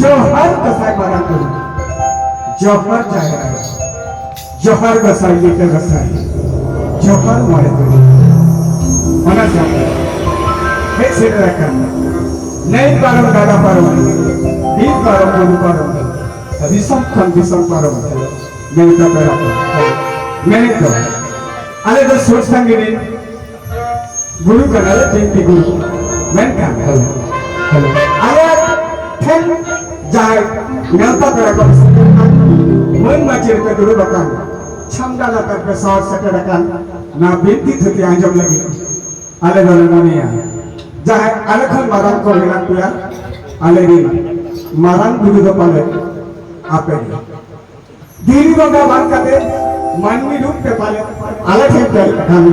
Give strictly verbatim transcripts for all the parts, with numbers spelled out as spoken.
ᱡᱚᱦᱟᱨ ᱜᱚᱸᱥᱟᱭ ᱢᱟᱨᱟᱝ ᱵᱩᱨᱩ, ᱡᱚᱦᱟᱨ ᱡᱟᱦᱮᱨ ᱟᱭᱳ, ᱡᱚᱦᱟᱨ ᱜᱚᱸᱥᱟᱭ ᱞᱤᱴᱟᱹ ᱜᱚᱸᱥᱟᱭ, ᱡᱚᱦᱟᱨ ᱢᱚᱬᱮ ᱠᱚ᱾ ᱚᱱᱟ ᱥᱟᱶᱛᱮ ᱦᱮᱡ ᱥᱮᱴᱮᱨ ᱟᱠᱟᱱ ᱱᱟᱹᱭ ᱯᱟᱨᱚᱢ, ᱜᱟᱰᱟ ᱯᱟᱨᱚᱢ, ᱵᱤᱨ ᱯᱟᱨᱚᱢ, ᱵᱩᱨᱩ ᱯᱟᱨᱚᱢ, ᱫᱤᱥᱚᱢ ᱠᱷᱚᱱ ᱫᱤᱥᱚᱢ ᱯᱟᱨᱚᱢ ᱱᱮᱣᱛᱟ ᱯᱮᱲᱟ ᱠᱚ, ᱢᱮᱱᱮᱫ ᱫᱚ ᱟᱞᱮ ᱫᱚ ᱥᱩᱨ ᱥᱟᱺᱜᱤᱧ ᱨᱮᱱ ᱜᱩᱨᱩ ᱠᱟᱱᱟᱞᱮ, ᱵᱤᱱᱛᱤ ᱜᱩᱨᱩ᱾ ᱢᱮᱱᱠᱷᱟᱱ ᱦᱮᱞᱳ, ᱦᱮᱞᱳ᱾ ᱟᱞᱮ ᱴᱷᱮᱱ ᱡᱟᱦᱟᱸᱭ ᱱᱮᱣᱛᱟ ᱯᱮᱲᱟ ᱠᱚ ᱥᱮᱴᱮᱨ ᱟᱠᱟᱱ, ᱢᱟᱹᱱ ᱢᱟᱹᱪᱤ ᱨᱮᱯᱮ ᱫᱩᱲᱩᱵ ᱟᱠᱟᱱ, ᱪᱷᱟᱢᱰᱟ ᱞᱟᱛᱟᱨ ᱯᱮ ᱥᱚᱦᱚᱨ ᱥᱮᱴᱮᱨ ᱟᱠᱟᱱ, ᱱᱚᱣᱟ ᱵᱤᱱᱛᱤ ᱛᱷᱩᱛᱤ ᱟᱸᱡᱚᱢ ᱞᱟᱹᱜᱤᱫ ᱟᱞᱮ ᱫᱚᱞᱮ ᱢᱚᱱᱮᱭᱟ, ᱡᱟᱦᱟᱸᱭ ᱟᱞᱮ ᱠᱷᱚᱱ ᱢᱟᱨᱟᱝ ᱠᱚ ᱢᱮᱱᱟᱜ ᱯᱮᱭᱟ, ᱟᱞᱮ ᱨᱤᱱ ᱢᱟᱨᱟᱝ ᱵᱩᱨᱩ ᱫᱚ ᱯᱟᱞᱮ ᱟᱯᱮ ᱜᱮ᱾ ᱫᱷᱤᱨᱤ ᱵᱚᱸᱜᱟ ᱵᱟᱝ ᱠᱟᱛᱮ ᱢᱟᱹᱱᱢᱤ ᱨᱩᱯ ᱛᱮ ᱯᱟᱞᱮ ᱟᱞᱮ ᱴᱷᱮᱱ ᱯᱮ ᱦᱮᱡ ᱟᱠᱟᱱ,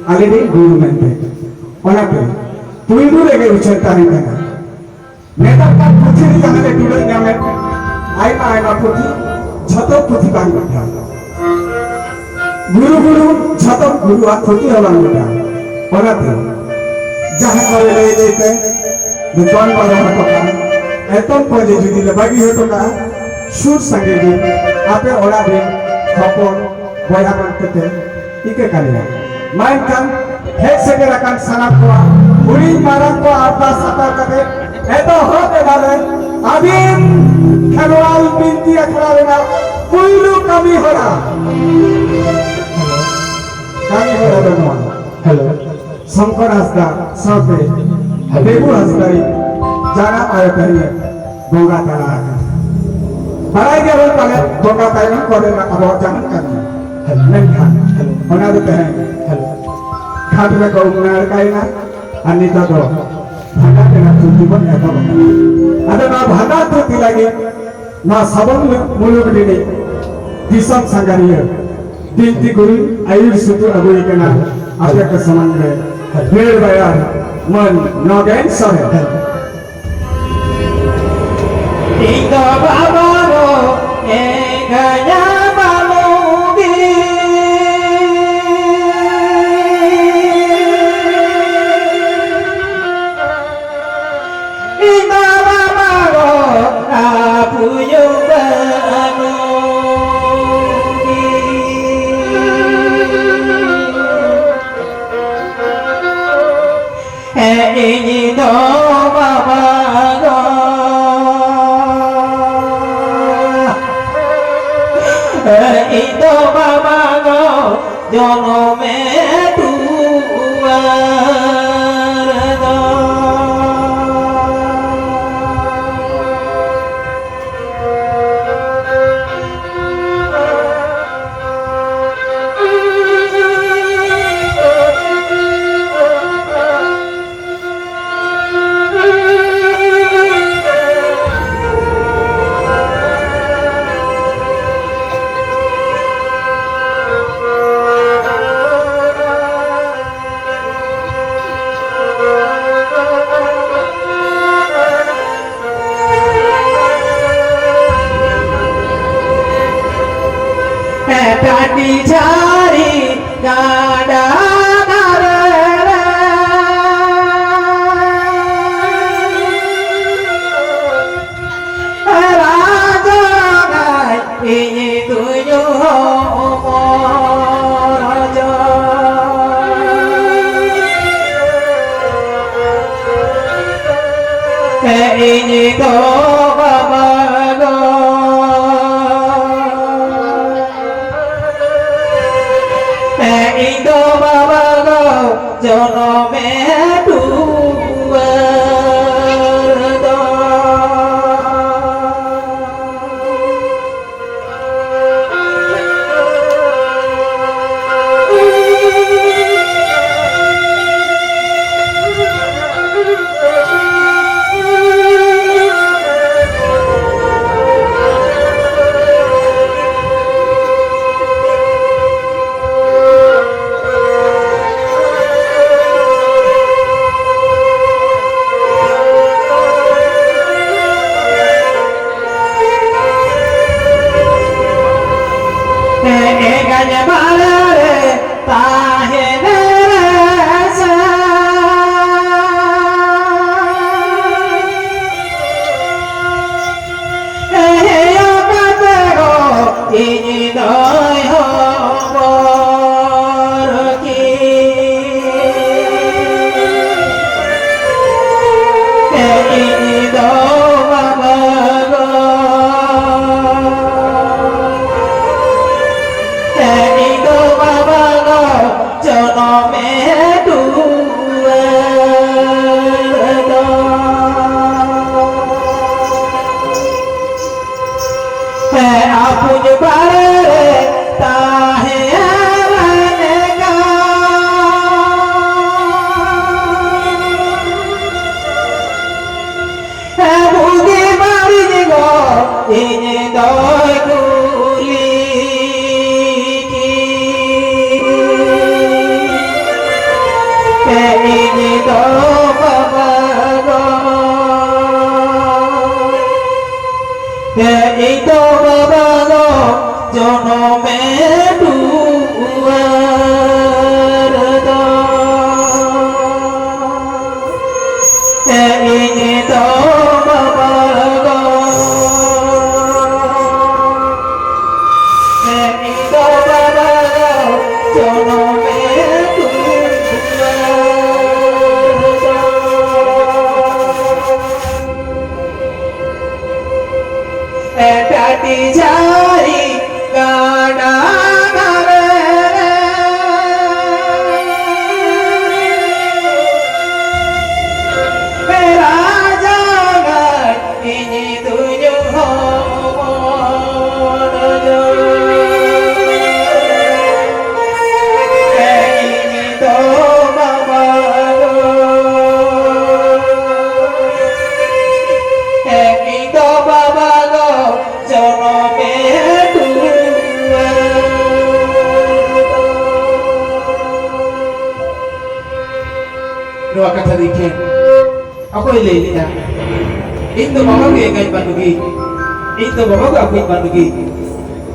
ᱟᱞᱮ ᱨᱤᱱ ᱜᱩᱨᱩ ᱢᱮᱱᱛᱮ᱾ ᱚᱱᱟᱛᱮ ᱯᱩᱭᱞᱩ ᱨᱮᱜᱮ ᱩᱪᱷᱟᱹᱱ ᱛᱟᱦᱮᱸ ᱠᱟᱱᱟ, ᱱᱮᱛᱟᱨ ᱠᱟᱨ ᱯᱩᱛᱷᱤ ᱨᱮ ᱡᱟᱦᱟᱸ ᱞᱮ ᱴᱩᱰᱟᱹᱜ ᱧᱟᱢᱮᱫ, ᱟᱭᱢᱟ ᱟᱭᱢᱟ ᱯᱩᱛᱷᱤ, ᱡᱷᱚᱛᱚ ᱯᱩᱛᱷᱤ ᱵᱟᱝ ᱢᱤᱫᱴᱟᱝ᱾ ᱜᱩᱨᱩ ᱜᱩᱨᱩ ᱡᱷᱚᱛᱚ ᱜᱩᱨᱩᱣᱟᱜ ᱯᱩᱛᱷᱤ ᱦᱚᱸ ᱵᱟᱝ ᱢᱤᱫᱴᱟᱝ᱾ ᱚᱱᱟᱛᱮ ᱡᱟᱦᱟᱸ ᱠᱚ ᱞᱟᱹᱭ ᱞᱟᱹᱭ ᱛᱮ ᱡᱚᱛᱚᱱ ᱵᱟᱨᱚ ᱦᱚᱴᱚ ᱠᱟᱜᱼᱟ, ᱮᱛᱚᱢ ᱠᱚ ᱡᱮ ᱡᱩᱫᱤ ᱞᱮ ᱵᱟᱹᱜᱤ ᱦᱚᱴᱚ ᱠᱟᱜᱼᱟ, ᱥᱩᱨ ᱥᱟᱺᱜᱤᱧ ᱨᱮ ᱟᱯᱮ ᱚᱲᱟᱜ ᱨᱮᱱ ᱦᱚᱯᱚᱱ ᱵᱚᱭᱦᱟ ᱢᱮᱱᱛᱮ ᱯᱮ ᱤᱠᱟᱹ ᱠᱟᱞᱮᱭᱟ᱾ ᱢᱮᱱᱠᱷᱟᱱ ᱦᱮᱡ ᱥᱮᱴᱮᱨ ᱟᱠᱟᱱ ᱥᱟᱱᱟᱢ ᱠᱚᱣᱟᱜ ᱦᱩᱰᱤᱧ ᱢᱟᱨᱟᱝ ᱠᱚ ᱟᱨᱫᱟᱥ ᱦᱟᱛᱟᱣ ᱠᱟᱛᱮ ᱮᱛᱚᱦᱚᱵ ᱮᱫᱟᱞᱮ ᱟᱹᱫᱤᱢ ᱠᱷᱮᱨᱣᱟᱞ ᱵᱤᱱᱛᱤ ᱟᱠᱷᱲᱟ ᱨᱮᱱᱟᱜ ᱯᱩᱭᱞᱩ ᱠᱟᱹᱢᱤ ᱦᱚᱨᱟ᱾ ᱠᱟᱹᱢᱤ ᱦᱚᱨᱟ ᱫᱚ ᱱᱚᱣᱟ᱾ ᱦᱮᱞᱳ᱾ ᱥᱚᱝᱠᱚᱨ ᱦᱟᱸᱥᱫᱟ ᱥᱟᱶᱛᱮ ᱫᱮᱵᱩ ᱦᱟᱸᱥᱫᱟ ᱡᱟᱱᱟᱢ ᱟᱭᱳ ᱛᱟᱹᱨᱤᱭᱟᱹ ᱵᱚᱸᱜᱟ ᱛᱟᱞᱟ ᱟᱠᱟᱱᱟ᱾ ᱵᱟᱲᱟᱭ ᱜᱮᱭᱟᱵᱚᱱ ᱯᱟᱞᱮ ᱵᱚᱸᱜᱟ ᱛᱟᱭᱱᱚᱢ ᱠᱚᱨᱮᱱᱟᱜ ᱟᱵᱚᱣᱟᱜ ᱡᱟᱦᱟᱸ ᱠᱟᱹᱢᱤ, ᱢᱮᱱᱠᱷᱟᱱ ᱚᱱᱟ ᱫᱚ ᱛᱮᱦᱮᱧ ᱜᱷᱟᱴ ᱨᱮᱠᱚ ᱩᱢ ᱱᱟᱲᱠᱟᱭᱮᱱᱟ ᱟᱨ ᱱᱤᱛᱚᱜ ᱫᱚ ᱵᱷᱟᱸᱰᱟᱱ ᱨᱮᱱᱟᱜ ᱛᱷᱩᱛᱤ ᱵᱚᱱ ᱮᱛᱚᱦᱚᱵ ᱟᱠᱟᱫᱟ᱾ ᱟᱫᱚ ᱱᱚᱣᱟ ᱵᱷᱟᱸᱰᱟᱱ ᱛᱷᱩᱛᱤ ᱞᱟᱹᱜᱤᱫ ᱱᱚᱣᱟ ᱥᱟᱵᱚᱱ ᱢᱩᱞᱩᱠ ᱨᱤᱱᱤᱡ ᱫᱤᱥᱚᱢ ᱥᱟᱸᱜᱷᱟᱨᱤᱭᱟᱹ ᱵᱤᱱᱛᱤ ᱜᱩᱨᱩ ᱟᱹᱭᱩᱨ ᱥᱩᱛᱩ ᱟᱹᱜᱩᱭ ᱠᱟᱱᱟ ᱟᱯᱮ ᱠᱚ ᱥᱟᱢᱟᱝ ᱨᱮ᱾ ᱵᱮᱲ ᱵᱟᱭᱟᱨ ᱢᱟᱹᱱ ᱱᱚᱜᱮᱱ ᱥᱚᱨᱮᱱ᱾ ᱤᱧ ᱫᱚ ᱵᱟᱵᱟ ᱫᱚ ᱮᱸᱜᱟᱭᱟ ᱵᱟᱹᱱᱩᱜᱤ᱾ ᱤᱧ ᱫᱚ ᱵᱟᱵᱟ ᱫᱚ ᱦᱩᱭᱩᱜᱼᱟ ᱱᱚᱜᱼᱚᱭ᱾ ᱤᱧ ᱫᱚ ᱵᱟᱵᱟ ᱜᱚ, ᱤᱧ ᱫᱚ ᱵᱟᱵᱟ ᱜᱚ, ᱡᱚᱱᱚᱢᱮ ᱫᱩᱣᱟᱨ ᱫᱚ᱾ ᱴᱟᱺᱰᱤ ᱡᱷᱟᱹᱨᱤ ᱜᱟᱰᱟ ᱫᱷᱟᱨᱮ ᱨᱮ ᱨᱟᱡᱟ ᱜᱟᱭ ᱤᱧ ᱫᱩᱧ ᱦᱚᱢᱚᱨ ᱡᱚᱝ᱾ ᱤᱧ ᱫᱚ ᱵᱟᱵᱟ ᱜᱚ, ᱤᱧ ᱫᱚ ᱵᱟᱵᱟ ᱜᱚ, ᱡᱚᱱᱚᱢᱮ ᱫᱩᱣᱟᱹᱨ ᱫᱚ᱾ ᱮᱸᱜᱟᱧ ᱵᱟᱲᱟ ᱨᱮ ᱛᱟᱦᱮᱱ ᱨᱮ ᱥᱮ ᱤᱧ ᱫᱚᱭ ᱠᱩᱞᱤ ᱠᱤᱧ, ᱤᱧ ᱫᱚ ᱵᱟᱵᱟ ᱜᱚ, ᱤᱧ ᱫᱚ ᱵᱟᱵᱟ ᱜᱚ ᱡᱚᱱᱚᱢᱮ ᱫᱩᱣᱟᱹᱨ ᱫᱚ᱾ ᱤᱧ ᱫᱚ ᱵᱟᱵᱟ ᱜᱚ, ᱤᱧ ᱫᱚ ᱵᱟᱵᱟ ᱜᱚ ᱡᱚᱱᱚᱢᱮ ᱫᱩᱣᱟᱹᱨ ᱫᱚ᱾ ᱮ ᱴᱟᱴᱤ ᱡᱷᱟᱹᱨᱤ ᱜᱟᱰᱟ ᱫᱷᱟᱨᱮ ᱨᱮ, ᱮ ᱨᱟᱡᱟ ᱜᱟᱲ ᱤᱧ ᱫᱩᱧ ᱦᱚᱯᱚᱱ ᱡᱚᱝ᱾ ᱤᱧ ᱫᱚ ᱵᱟᱵᱟ ᱜᱚ, ᱤᱧ ᱫᱚ ᱵᱟᱵᱟ ᱜᱚ, ᱡᱚᱱᱚᱢᱮ ᱫᱩᱣᱟᱹᱨ᱾ ᱱᱚᱣᱟ ᱠᱟᱛᱷᱟ ᱫᱚ ᱤᱧ ᱴᱷᱮᱱ ᱚᱠᱚᱭ ᱞᱟᱹᱭ ᱞᱮᱫᱟ? ᱤᱧ ᱫᱚ ᱵᱟᱵᱟ ᱜᱮ ᱮᱸᱜᱟᱡ ᱵᱟᱹᱱᱩᱜᱤᱧ, ᱤᱧ ᱫᱚ ᱵᱟᱵᱟ ᱜᱮ ᱟᱹᱯᱩᱡ ᱵᱟᱹᱱᱩᱜᱤᱧ,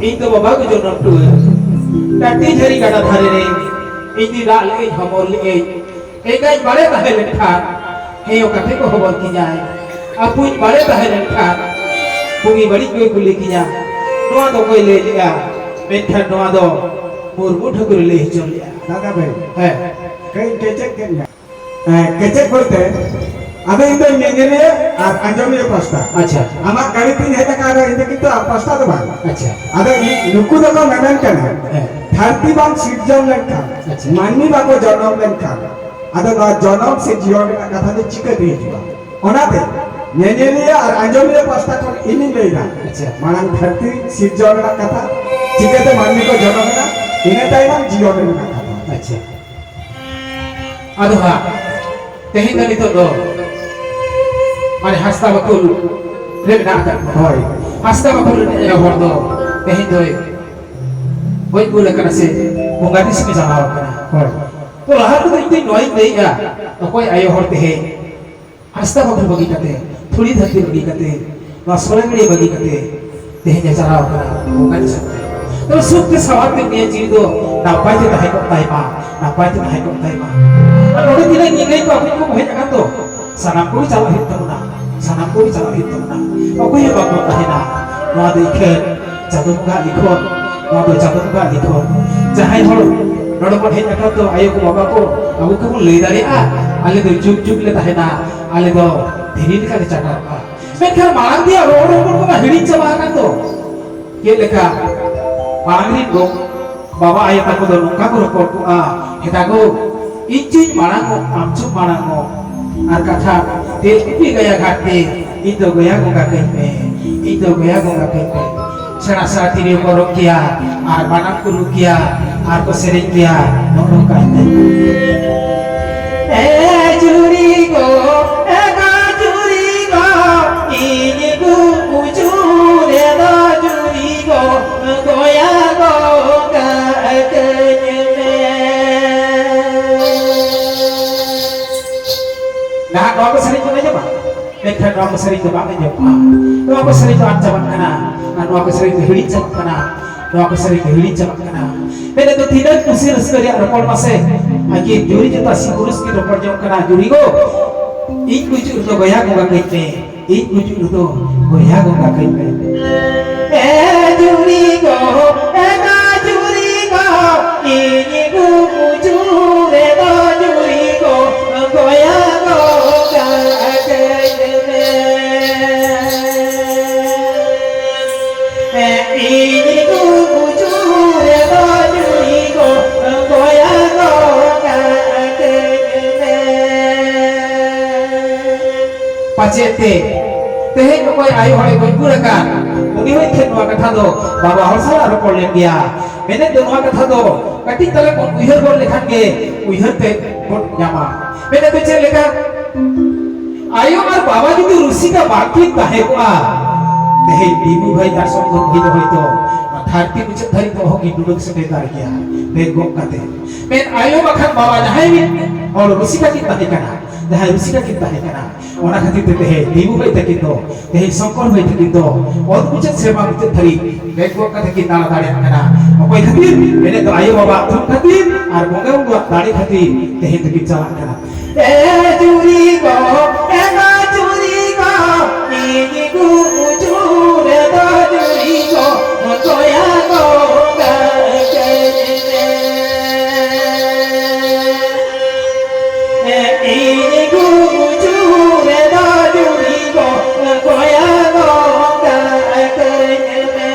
ᱤᱧ ᱫᱚ ᱵᱟᱵᱟ ᱜᱮ ᱡᱚᱱᱚᱢ ᱴᱩᱣᱟᱹᱨ᱾ ᱴᱟᱹᱴᱤ ᱡᱷᱟᱹᱨᱤ ᱜᱟᱰᱟ ᱫᱷᱟᱨᱮ ᱨᱮ ᱤᱧ ᱫᱚ ᱨᱟᱜ ᱞᱮᱜ ᱟᱹᱧ, ᱦᱚᱢᱚᱨ ᱞᱮᱜ ᱟᱹᱧ᱾ ᱮᱸᱜᱟᱡ ᱵᱟᱲᱮ ᱛᱟᱦᱮᱸ ᱞᱮᱱᱠᱷᱟᱱ ᱦᱮᱸ ᱚᱠᱟ ᱴᱷᱮᱱ ᱠᱚ ᱦᱚᱵᱚᱨ ᱠᱤᱧᱟᱭ? ᱟᱹᱯᱩᱡ ᱵᱟᱲᱮ ᱛᱟᱦᱮᱸ ᱞᱮᱱᱠᱷᱟᱱ ᱵᱩᱜᱤ ᱵᱟᱹᱲᱤᱡ ᱠᱚᱭ ᱠᱩᱞᱤ ᱠᱤᱧᱟ᱾ ᱱᱚᱣᱟ ᱫᱚ ᱚᱠᱚᱭ ᱞᱟᱹᱭ ᱞᱮᱜᱼᱟ? ᱢᱮᱱᱠᱷᱟᱱ ᱱᱚᱣᱟ ᱫᱚ ᱢᱩᱨᱢᱩ ᱴᱷᱟᱹᱠᱩᱨᱮ ᱞᱟᱹᱭ ᱦᱚᱪᱚ ᱞᱮᱜᱼᱟ᱾ ᱫᱟᱫᱟ ᱵᱷᱟᱹᱭ, ᱦᱮᱸ᱾ ᱠᱟᱹᱡ ᱠᱮᱪᱮᱫ ᱠᱮᱫ ᱢᱮᱭᱟ᱾ ᱦᱮᱸ, ᱠᱮᱪᱮᱫ ᱵᱚᱞᱛᱮ ᱟᱫᱚ ᱤᱧ ᱫᱚ ᱧᱮᱧᱮᱞᱤᱭᱟᱹ ᱟᱨ ᱟᱸᱡᱚᱢᱤᱭᱟᱹ ᱯᱟᱥᱴᱟ᱾ ᱟᱪᱪᱷᱟ᱾ ᱟᱢᱟᱜ ᱜᱟᱹᱰᱤ ᱛᱤᱧ ᱦᱮᱡ ᱟᱠᱟᱱ ᱨᱮ ᱤᱧ ᱫᱚ ᱠᱤᱱᱛᱩ ᱟᱢ ᱯᱟᱥᱴᱟ ᱫᱚ ᱵᱟᱝ᱾ ᱟᱪᱪᱷᱟ᱾ ᱟᱫᱚ ᱤᱧ, ᱱᱩᱠᱩ ᱫᱚᱠᱚ ᱢᱮᱢᱮᱱ ᱠᱟᱱᱟ, ᱦᱮᱸ᱾ ᱫᱷᱟᱹᱨᱛᱤ ᱵᱟᱝ ᱥᱤᱨᱡᱚᱱ ᱞᱮᱱᱠᱷᱟᱱ, ᱟᱪᱪᱷᱟ᱾ ᱢᱟᱹᱱᱢᱤ ᱵᱟᱠᱚ ᱡᱚᱱᱚᱢ ᱞᱮᱱᱠᱷᱟᱱ, ᱟᱫᱚ ᱱᱚᱣᱟ ᱡᱚᱱᱚᱢ ᱥᱮ ᱡᱤᱭᱚᱱ ᱨᱮᱱᱟᱜ ᱠᱟᱛᱷᱟ ᱫᱚ ᱪᱤᱠᱟᱹᱛᱮ ᱦᱤᱡᱩᱜᱼᱟ? ᱚᱱᱟᱛᱮ ᱧᱮᱧᱮᱞᱤᱭᱟᱹ ᱟᱨ ᱟᱸᱡᱚᱢᱤᱭᱟᱹ ᱯᱟᱥᱴᱟ ᱠᱷᱚᱱ ᱤᱧᱤᱧ ᱞᱟᱹᱭᱫᱟ, ᱟᱪᱪᱷᱟ᱾ ᱢᱟᱲᱟᱝ ᱫᱷᱟᱹᱨᱛᱤ ᱥᱤᱨᱡᱚᱱ ᱨᱮᱱᱟᱜ ᱠᱟᱛᱷᱟ, ᱪᱤᱠᱟᱹᱛᱮ ᱢᱟᱹᱱᱢᱤ ᱠᱚ ᱡᱚᱱᱚᱢ ᱮᱱᱟ, ᱤᱱᱟᱹ ᱛᱟᱭᱱᱚᱢ ᱡᱤᱭᱚᱱ ᱨᱮᱱᱟᱜ ᱠᱟᱛᱷᱟ᱾ ᱟᱪᱪᱷᱟ᱾ ᱟᱫᱚ ᱦᱟᱸᱜ ᱛᱮᱦᱮᱧ ᱫᱚ ᱱᱤᱛᱚᱜ ᱫᱚ ᱢᱟᱱᱮ ᱦᱟᱸᱥᱫᱟ ᱵᱟᱠᱷᱳᱞ ᱨᱮ ᱢᱮᱱᱟᱜ ᱟᱠᱟᱫ ᱵᱚᱱᱟ᱾ ᱦᱳᱭ᱾ ᱦᱟᱸᱥᱫᱟ ᱵᱟᱹᱵᱩ ᱨᱤᱱᱤᱡ ᱟᱭᱳ ᱦᱚᱲ ᱫᱚ ᱛᱮᱦᱮᱧ ᱫᱚᱭ ᱜᱚᱡ ᱜᱩᱨ ᱟᱠᱟᱱᱟ ᱥᱮ ᱵᱚᱸᱜᱟ ᱫᱤᱥᱚᱢᱮ ᱪᱟᱞᱟᱣ ᱟᱠᱟᱱᱟ᱾ ᱦᱳᱭ᱾ ᱛᱚ, ᱞᱟᱦᱟ ᱨᱮᱫᱚ ᱤᱧ ᱫᱚᱧ ᱱᱚᱣᱟᱧ ᱞᱟᱹᱭᱮᱜᱼᱟ, ᱚᱠᱚᱭ ᱟᱭᱳ ᱦᱚᱲ ᱛᱮᱦᱮᱧ ᱦᱟᱸᱥᱫᱟ ᱵᱟᱹᱵᱩ ᱵᱟᱹᱜᱤ ᱠᱟᱛᱮ, ᱫᱷᱩᱲᱤ ᱫᱷᱟᱹᱨᱛᱤ ᱵᱟᱹᱜᱤ ᱠᱟᱛᱮ, ᱱᱚᱣᱟ ᱥᱚᱨᱮᱱ ᱜᱟᱹᱰᱭᱟᱹ ᱵᱟᱹᱜᱤ ᱠᱟᱛᱮ ᱛᱮᱦᱮᱧ ᱮ ᱪᱟᱞᱟᱣ ᱟᱠᱟᱱᱟ ᱵᱚᱸᱜᱟ ᱫᱤᱥᱚᱢ ᱛᱮ? ᱛᱚᱵᱮ ᱥᱩᱠ ᱛᱮ ᱥᱟᱶᱟᱨ ᱛᱮ ᱩᱱᱤᱭᱟᱜ ᱡᱤᱣᱤ ᱫᱚ ᱱᱟᱯᱟᱭ ᱛᱮ ᱛᱟᱦᱮᱸ ᱠᱚᱜ ᱛᱟᱭ ᱢᱟ, ᱱᱟᱯᱟᱭ ᱛᱮ ᱛᱟᱦᱮᱸ ᱠᱚᱜ ᱛᱟᱭ ᱢᱟ᱾ ᱟᱨ ᱱᱚᱰᱮ ᱛᱤᱱᱟᱹᱜ ᱧᱮᱧᱮᱞ ᱠᱚ ᱟᱵᱚ ᱠᱚ ᱦᱮᱡ ᱟᱠᱟᱱ ᱫᱚ, ᱥᱟᱱᱟᱢ ᱠᱚᱜᱮ ᱪᱟᱞᱟᱜ ᱦᱩᱭᱩᱜ ᱛᱟᱵᱚᱱᱟ, ᱥᱟᱱᱟᱢ ᱠᱚᱜᱮ ᱪᱟᱞᱟᱜ ᱦᱩᱭᱩᱜ ᱛᱟᱵᱚᱱᱟ᱾ ᱚᱠᱚᱭ ᱦᱚᱸ ᱵᱟᱵᱚᱱ ᱛᱟᱦᱮᱱᱟ᱾ ᱱᱚᱣᱟ ᱫᱚ ᱮᱠᱷᱮᱱ ᱪᱟᱸᱫᱚ ᱵᱚᱸᱜᱟ ᱞᱤᱠᱷᱚᱱ, ᱱᱚᱣᱟ ᱫᱚ ᱪᱟᱸᱫᱚ ᱵᱚᱸᱜᱟ ᱞᱤᱠᱷᱚᱱ᱾ ᱡᱟᱦᱟᱸᱭ ᱦᱚᱲ ᱱᱚᱰᱮ ᱵᱚᱱ ᱦᱮᱡ ᱟᱠᱟᱱ ᱫᱚ, ᱟᱭᱳ ᱠᱚ, ᱵᱟᱵᱟ ᱠᱚ, ᱟᱵᱚ ᱠᱚᱵᱚᱱ ᱞᱟᱹᱭ ᱫᱟᱲᱮᱭᱟᱜᱼᱟ, ᱟᱞᱮ ᱫᱚ ᱡᱩᱜᱽ ᱡᱩᱜᱽ ᱞᱮ ᱛᱟᱦᱮᱱᱟ, ᱟᱞᱮ ᱫᱚ ᱫᱷᱤᱨᱤ ᱞᱮᱠᱟ ᱞᱮ ᱪᱟᱴᱟᱜᱼᱟ᱾ ᱢᱮᱱᱠᱷᱟᱱ ᱢᱟᱲᱟᱝ ᱛᱮᱭᱟᱜ ᱨᱚᱲ ᱨᱚᱯᱚᱲ ᱠᱚᱢᱟ ᱦᱤᱲᱤᱧ ᱪᱟᱵᱟ ᱟᱠᱟᱱ ᱫᱚ᱾ ᱪᱮᱫ ᱞᱮᱠᱟ ᱢᱟᱲᱟᱝ ᱨᱤᱱ ᱜᱚ ᱵᱟᱵᱟ ᱟᱭᱳ ᱛᱟᱠᱚ ᱫᱚ ᱱᱚᱝᱠᱟ ᱠᱚ ᱨᱚᱯᱚᱲ ᱠᱚᱜᱼᱟ, ᱦᱮᱛᱟ ᱜᱳ, ᱤᱧ ᱪᱚᱧ ᱢᱟᱲᱟᱝ ᱚᱜ, ᱟᱢ ᱪᱚᱢ ᱢᱟᱲᱟᱝ ᱚᱜ᱾ ᱟᱨ ᱠᱟᱛᱷᱟ, ᱛᱮᱞᱠᱩᱯᱤ ᱜᱟᱭᱟ ᱜᱷᱟᱴ ᱛᱮ, ᱤᱧ ᱫᱚ ᱜᱚᱭᱟ ᱵᱚᱸᱜᱟ ᱠᱟᱹᱧ ᱢᱮ, ᱤᱧ ᱫᱚ ᱜᱚᱭᱟ ᱵᱚᱸᱜᱟ ᱠᱟᱹᱧ ᱢᱮ᱾ ᱥᱮᱬᱟ ᱥᱮᱬᱟ ᱛᱤᱨᱭᱳ ᱠᱚ ᱨᱚᱜ ᱜᱮᱭᱟ, ᱟᱨ ᱵᱟᱱᱟᱢ ᱠᱚ ᱨᱩ ᱜᱮᱭᱟ, ᱟᱨ ᱠᱚ ᱥᱮᱨᱮᱧ ᱜᱮᱭᱟ, ᱱᱚᱜᱼᱚ ᱱᱚᱝᱠᱟ ᱠᱟᱛᱮ᱾ ᱮ ᱡᱩᱨᱤ ᱜᱚ, ᱮ ᱜᱚ ᱡᱩᱨᱤ ᱜᱚ, ᱤᱧ ᱜᱩ ᱩᱪᱩ ᱨᱮᱫᱚ ᱡᱩᱨᱤ ᱜᱚ, ᱜᱚᱭᱟ ᱜᱚ ᱠᱟᱹᱧ ᱢᱮ᱾ ᱱᱟᱦᱟᱜ ᱱᱚᱣᱟ ᱠᱚ ᱥᱮᱨᱮᱧ ᱵᱚᱱ ᱟᱸᱡᱚᱢᱟ, ᱢᱮᱱᱠᱷᱟᱱ ᱱᱚᱣᱟ ᱠᱚ ᱥᱮᱨᱮᱧ ᱫᱚ ᱵᱟᱝ ᱟᱸᱡᱚᱢᱚᱜᱼᱟ᱾ ᱱᱚᱣᱟ ᱠᱚ ᱥᱮᱨᱮᱧ ᱫᱚ ᱟᱫ ᱪᱟᱵᱟᱜ ᱠᱟᱱᱟ, ᱟᱨ ᱱᱚᱣᱟ ᱠᱚ ᱥᱮᱨᱮᱧ ᱫᱚ ᱦᱤᱲᱤᱧ ᱪᱟᱵᱟᱜ ᱠᱟᱱᱟ, ᱱᱚᱣᱟ ᱠᱚ ᱥᱮᱨᱮᱧ ᱫᱚ ᱦᱤᱲᱤᱧ ᱪᱟᱵᱟᱜ ᱠᱟᱱᱟ᱾ ᱢᱮᱱᱮᱫ ᱫᱚ ᱛᱤᱱᱟᱹᱜ ᱠᱩᱥᱤ ᱨᱟᱹᱥᱠᱟᱹ ᱨᱮᱭᱟᱜ ᱨᱚᱯᱚᱲ ᱢᱟᱥᱮ, ᱟᱹᱠᱤᱱ ᱡᱩᱨᱤ ᱡᱚᱛᱟ ᱥᱤ ᱯᱩᱨᱩᱥ ᱠᱤᱱ ᱨᱚᱯᱚᱲ ᱡᱚᱝ ᱠᱟᱱᱟ, ᱡᱩᱨᱤ ᱜᱚ, ᱤᱧ ᱜᱩᱡᱩᱜ ᱨᱮᱫᱚ ᱜᱚᱭᱟ ᱵᱚᱸᱜᱟ ᱠᱟᱹᱧ ᱢᱮ᱾ ᱤᱧ ᱜᱩᱡᱩᱜ ᱨᱮᱫᱚ ᱵᱚᱭᱦᱟ ᱜᱚᱸᱜᱟ ᱠᱟᱹᱧ ᱢᱮ᱾ ᱮ ᱡᱩᱨᱤ ᱜᱚ, ᱮ ᱜᱟ ᱡᱩᱨᱤ ᱜᱚ, ᱤᱧ ᱜᱩᱡᱩᱜ ᱨᱮᱫᱚ ᱡᱩᱨᱤ ᱜᱚ, ᱵᱚᱭᱦᱟ ᱜᱚᱸᱜᱟ ᱠᱟᱹᱧ ᱢᱮ᱾ ᱤᱧ ᱜᱩᱡᱩᱜ ᱨᱮᱫᱚ ᱡᱩᱨᱤ ᱜᱚ, ᱵᱚᱭᱦᱟ ᱜᱚᱸᱜᱟ ᱠᱟᱹᱧ ᱢᱮ᱾ ᱯᱟᱪᱮᱫ ᱛᱮ ᱛᱮᱦᱮᱧ ᱚᱠᱚᱭ ᱟᱭᱳ ᱦᱚᱲᱮ ᱜᱚᱡ ᱜᱩᱨ ᱟᱠᱟᱱ, ᱩᱱᱤ ᱦᱚᱸ ᱮᱱᱠᱷᱟᱱ ᱱᱚᱣᱟ ᱠᱟᱛᱷᱟ ᱫᱚ ᱵᱟᱵᱟ ᱦᱚᱲ ᱥᱟᱞᱟᱜ ᱨᱚᱯᱚᱲ ᱞᱮᱱ ᱜᱮᱭᱟ᱾ ᱢᱮᱱᱮᱫ ᱫᱚ ᱱᱚᱣᱟ ᱠᱟᱛᱷᱟ ᱫᱚ ᱠᱟᱹᱴᱤᱡ ᱛᱟᱞᱟᱝ ᱵᱚᱱ ᱩᱭᱦᱟᱹᱨ ᱜᱚᱫ ᱞᱮᱠᱷᱟᱱ ᱜᱮ ᱩᱭᱦᱟᱹᱨ ᱛᱮ ᱵᱚᱱ ᱧᱟᱢᱟ᱾ ᱢᱮᱱᱮᱫ ᱫᱚ ᱪᱮᱫ ᱞᱮᱠᱟ? ᱟᱭᱳ ᱟᱨ ᱵᱟᱵᱟ ᱡᱩᱫᱤ ᱨᱩᱥᱤᱠᱟ ᱵᱟᱝ ᱠᱤᱱ ᱛᱟᱦᱮᱸ ᱠᱚᱜᱼᱟ, ᱛᱮᱦᱮᱧ ᱫᱤᱵᱩ ᱵᱷᱟᱹᱭ ᱟᱨ ᱥᱚᱝᱠᱚᱨ ᱵᱷᱟᱹᱭ ᱫᱚ ᱦᱚᱭᱛᱚ ᱱᱚᱣᱟ ᱫᱷᱟᱹᱨᱛᱤ ᱢᱩᱪᱟᱹᱫ ᱫᱷᱟᱹᱨᱤᱡ ᱫᱚ ᱚᱦᱚ ᱠᱤᱱ ᱰᱩᱰᱟᱹ ᱥᱮᱴᱮᱨ ᱫᱟᱲᱮ ᱠᱮᱭᱟ᱾ ᱵᱮᱜᱽ ᱜᱚᱜ ᱠᱟᱛᱮ ᱢᱮᱱ ᱟᱭᱳ ᱵᱟᱠᱷᱟᱱ ᱵᱟᱵᱟ ᱡᱟᱦᱟᱸᱭ ᱢᱤᱫ ᱦᱚᱲ ᱨᱩᱥᱤᱠᱟ ᱠᱤᱱ ᱛᱟᱦᱮᱸ ᱠᱟᱱᱟ, ᱡᱟᱦᱟᱸᱭ ᱨᱩᱥᱤᱠᱟ ᱠᱤᱱ ᱛᱟᱦᱮᱸ ᱠᱟᱱᱟ, ᱚᱱᱟ ᱠᱷᱟᱹᱛᱤᱨ ᱛᱮ ᱛᱮᱦᱮᱧ ᱫᱤᱵᱩ ᱵᱷᱟᱹᱭ ᱛᱟᱹᱠᱤᱱ ᱫᱚ, ᱛᱮᱦᱮᱧ ᱥᱚᱝᱠᱚᱨ ᱵᱷᱟᱹᱭ ᱛᱟᱹᱠᱤᱱ ᱫᱚ ᱚᱛ ᱢᱩᱪᱟᱹᱫ ᱥᱮᱨᱢᱟ ᱢᱩᱪᱟᱹᱫ ᱫᱷᱟᱹᱨᱤᱡ ᱵᱮᱜᱽ ᱜᱚᱜ ᱠᱟᱛᱮ ᱠᱤᱱ ᱫᱟᱬᱟ ᱫᱟᱲᱮᱭᱟᱜ ᱠᱟᱱᱟ᱾ ᱚᱠᱚᱭ ᱠᱷᱟᱹᱛᱤᱨ? ᱢᱮᱱᱮᱫ ᱫᱚ ᱟᱭᱳ ᱵᱟᱵᱟ ᱛᱷᱩᱢ ᱠᱷᱟᱹᱛᱤᱨ ᱟᱨ ᱵᱚᱸᱜᱟ ᱵᱩᱨᱩᱣᱟᱜ ᱫᱟᱲᱮ ᱠᱷᱟᱹᱛᱤᱨ ᱛᱮᱦᱮᱧ ᱫᱚᱠᱤᱱ ᱪᱟᱞᱟᱜ ᱠᱟᱱᱟ᱾ ᱮ ᱪᱩᱨᱤ ᱠᱚ, ᱮ ᱢᱟ ᱪᱩᱨᱤ ᱠᱚ, ᱤᱧ ᱜᱩᱡᱩᱜ ᱨᱮᱫᱚ ᱪᱩᱨᱤ ᱠᱚ, ᱠᱚᱭᱟ ᱠᱚ ᱠᱟᱹᱧ ᱢᱮ᱾ ᱮ ᱤᱧ ᱜᱩᱡᱩᱜ ᱨᱮᱫᱚ ᱪᱩᱨᱤ ᱠᱚ, ᱠᱚᱭᱟ ᱠᱚ ᱠᱟᱹᱧ ᱢᱮ᱾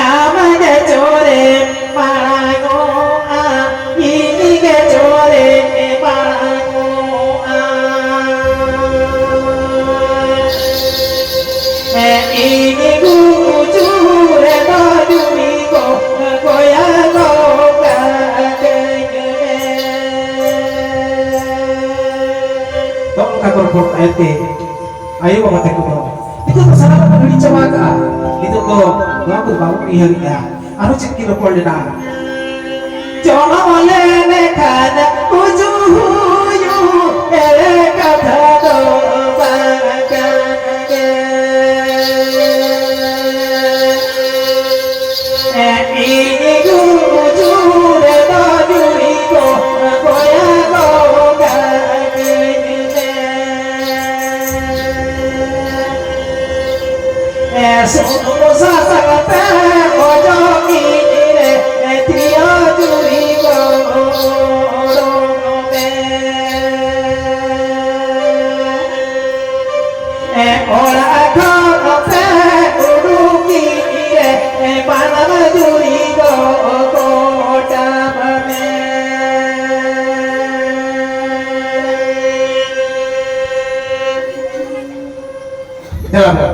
ᱟᱢ ᱜᱮ ᱪᱚᱨᱮᱢ ᱢᱟᱲᱟᱝᱚᱜᱼᱟ, ᱤᱧ ᱜᱮ ᱪᱚᱨᱮᱧ ᱢᱟᱲᱟᱝᱚᱜᱼᱟ᱾ ᱤᱧ ᱜᱩᱡᱩᱜ ᱨᱮᱫᱚ ᱡᱩᱨᱤ ᱠᱚ ᱜᱚᱭᱟ ᱜᱚᱜᱟ ᱠᱟᱹᱧ ᱢᱮ᱾ ᱱᱚᱜᱼᱚ ᱱᱚᱝᱠᱟ ᱠᱚ ᱨᱚᱯᱚᱲ ᱛᱟᱦᱮᱸ ᱛᱮ ᱟᱭᱳ ᱵᱟᱵᱟ ᱛᱟᱠᱚ ᱫᱚ ᱱᱤᱛᱚᱜ ᱫᱚ ᱥᱟᱱᱟᱢᱟᱜ ᱠᱚ ᱦᱤᱲᱤᱧ ᱪᱟᱵᱟ ᱟᱠᱟᱫᱼᱟ᱾ ᱱᱤᱛᱚᱜ ᱫᱚ ᱱᱚᱣᱟ ᱠᱚ ᱵᱟᱵᱚᱱ ᱩᱭᱦᱟᱹᱨᱮᱫᱼᱟ᱾ ᱟᱨᱦᱚᱸ ᱪᱮᱫ ᱠᱤᱱ ᱨᱚᱯᱚᱲ ᱞᱮᱱᱟ? ᱡᱚᱱᱚᱢ ᱞᱮᱱᱠᱷᱟᱱ ᱜᱩᱡᱩᱜ ᱦᱩᱭᱩᱜ, ᱮᱲᱮ ᱠᱟᱛᱷᱟ ᱫᱚ ᱵᱟᱝ ᱠᱟᱱ ᱜᱮ᱾ ᱤᱧ ᱜᱩᱡᱩᱜ ᱨᱮᱫᱚ ᱡᱩᱨᱤ ᱠᱚ ᱜᱚᱭᱟ ᱜᱚᱜᱟ ᱠᱟᱹᱧ ᱢᱮ᱾ ᱥᱩᱱᱩᱢ ᱥᱟᱥᱟᱝ ᱛᱮ ᱚᱡᱚᱜᱤᱧ ᱨᱮ, ᱛᱤᱭᱟ ᱡᱩᱨᱤ ᱜᱚᱲᱚ ᱢᱮ᱾ ᱚᱲᱟᱜ ᱠᱷᱚᱱ ᱯᱮ ᱩᱰᱩᱠᱤᱧ ᱨᱮ, ᱵᱟᱱᱟᱢ ᱡᱩᱨᱤ ᱜᱚᱜᱚᱴᱟᱢ ᱢᱮ᱾ ᱫᱮᱞᱟ ᱵᱚᱱ᱾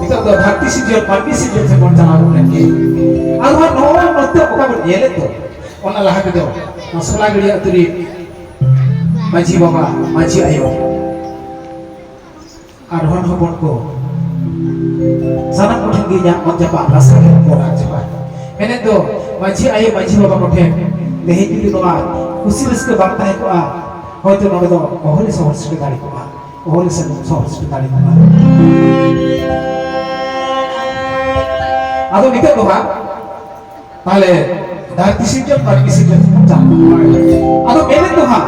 ᱱᱤᱛᱚᱜ ᱫᱚ ᱫᱷᱟᱹᱨᱛᱤ ᱥᱤᱨᱡᱚᱱ, ᱢᱟᱹᱱᱢᱤ ᱥᱤᱨᱡᱚᱱ ᱥᱮᱫ ᱵᱚᱱ ᱪᱟᱞᱟᱣ ᱞᱮᱱ ᱜᱮ᱾ ᱟᱨ ᱱᱚᱣᱟ ᱱᱚᱣᱟ ᱱᱚᱛᱮ ᱚᱠᱟ ᱵᱚᱱ ᱧᱮᱞᱮᱫ ᱫᱚ, ᱚᱱᱟ ᱞᱟᱦᱟ ᱛᱮᱫᱚ ᱱᱚᱣᱟ ᱥᱚᱞᱟᱜᱟᱹᱲᱤᱭᱟᱹ ᱟᱹᱛᱩ ᱨᱤᱱ ᱢᱟᱹᱡᱷᱤ ᱵᱟᱵᱟ, ᱢᱟᱹᱡᱷᱤ ᱟᱭᱳ, ᱟᱨ ᱦᱚᱱ ᱦᱚᱯᱚᱱ ᱠᱚ, ᱥᱟᱱᱟᱢ ᱠᱚᱴᱷᱮᱱ ᱜᱮ ᱤᱧᱟᱹᱜ ᱢᱚᱡᱽ ᱡᱟᱯᱟᱜ ᱞᱟᱥᱟᱲᱦᱮᱫ ᱜᱚᱰ ᱟᱨ ᱡᱚᱦᱟᱨ᱾ ᱢᱮᱱᱮᱫ ᱫᱚ, ᱢᱟᱹᱡᱷᱤ ᱟᱭᱳ, ᱢᱟᱹᱡᱷᱤ ᱵᱟᱵᱟ ᱠᱚᱴᱷᱮᱱ ᱛᱮᱦᱮᱧ ᱡᱩᱫᱤ ᱱᱚᱣᱟ ᱠᱩᱥᱤ ᱨᱟᱹᱥᱠᱟᱹ ᱵᱟᱝ ᱛᱟᱦᱮᱸ ᱠᱚᱜᱼᱟ, ᱦᱚᱭᱛᱳ ᱱᱚᱰᱮ ᱫᱚ ᱚᱦᱚᱞᱮ ᱥᱚᱦᱚᱨ ᱥᱮᱴᱮᱨ ᱫᱟᱲᱮ ᱠᱚᱜᱼᱟ, ᱚᱦᱚᱞᱮ ᱥᱮᱱ ᱥᱚᱦᱚᱨ ᱥᱮᱴᱮᱨ ᱫᱟᱲᱮ ᱠᱚᱜᱼᱟ᱾ ᱟᱫᱚ ᱱᱤᱛᱚᱜ ᱫᱚ ᱦᱟᱸᱜ ᱛᱟᱦᱞᱮ ᱫᱷᱟᱹᱨᱛᱤ ᱥᱤᱨᱡᱚᱱ, ᱢᱟᱹᱱᱢᱤ ᱥᱤᱨᱡᱚᱱ ᱛᱮᱵᱚᱱ ᱪᱟᱞᱟᱜ ᱠᱟᱱᱟ᱾ ᱟᱫᱚ ᱢᱮᱱᱮᱫ ᱫᱚ ᱦᱟᱸᱜ,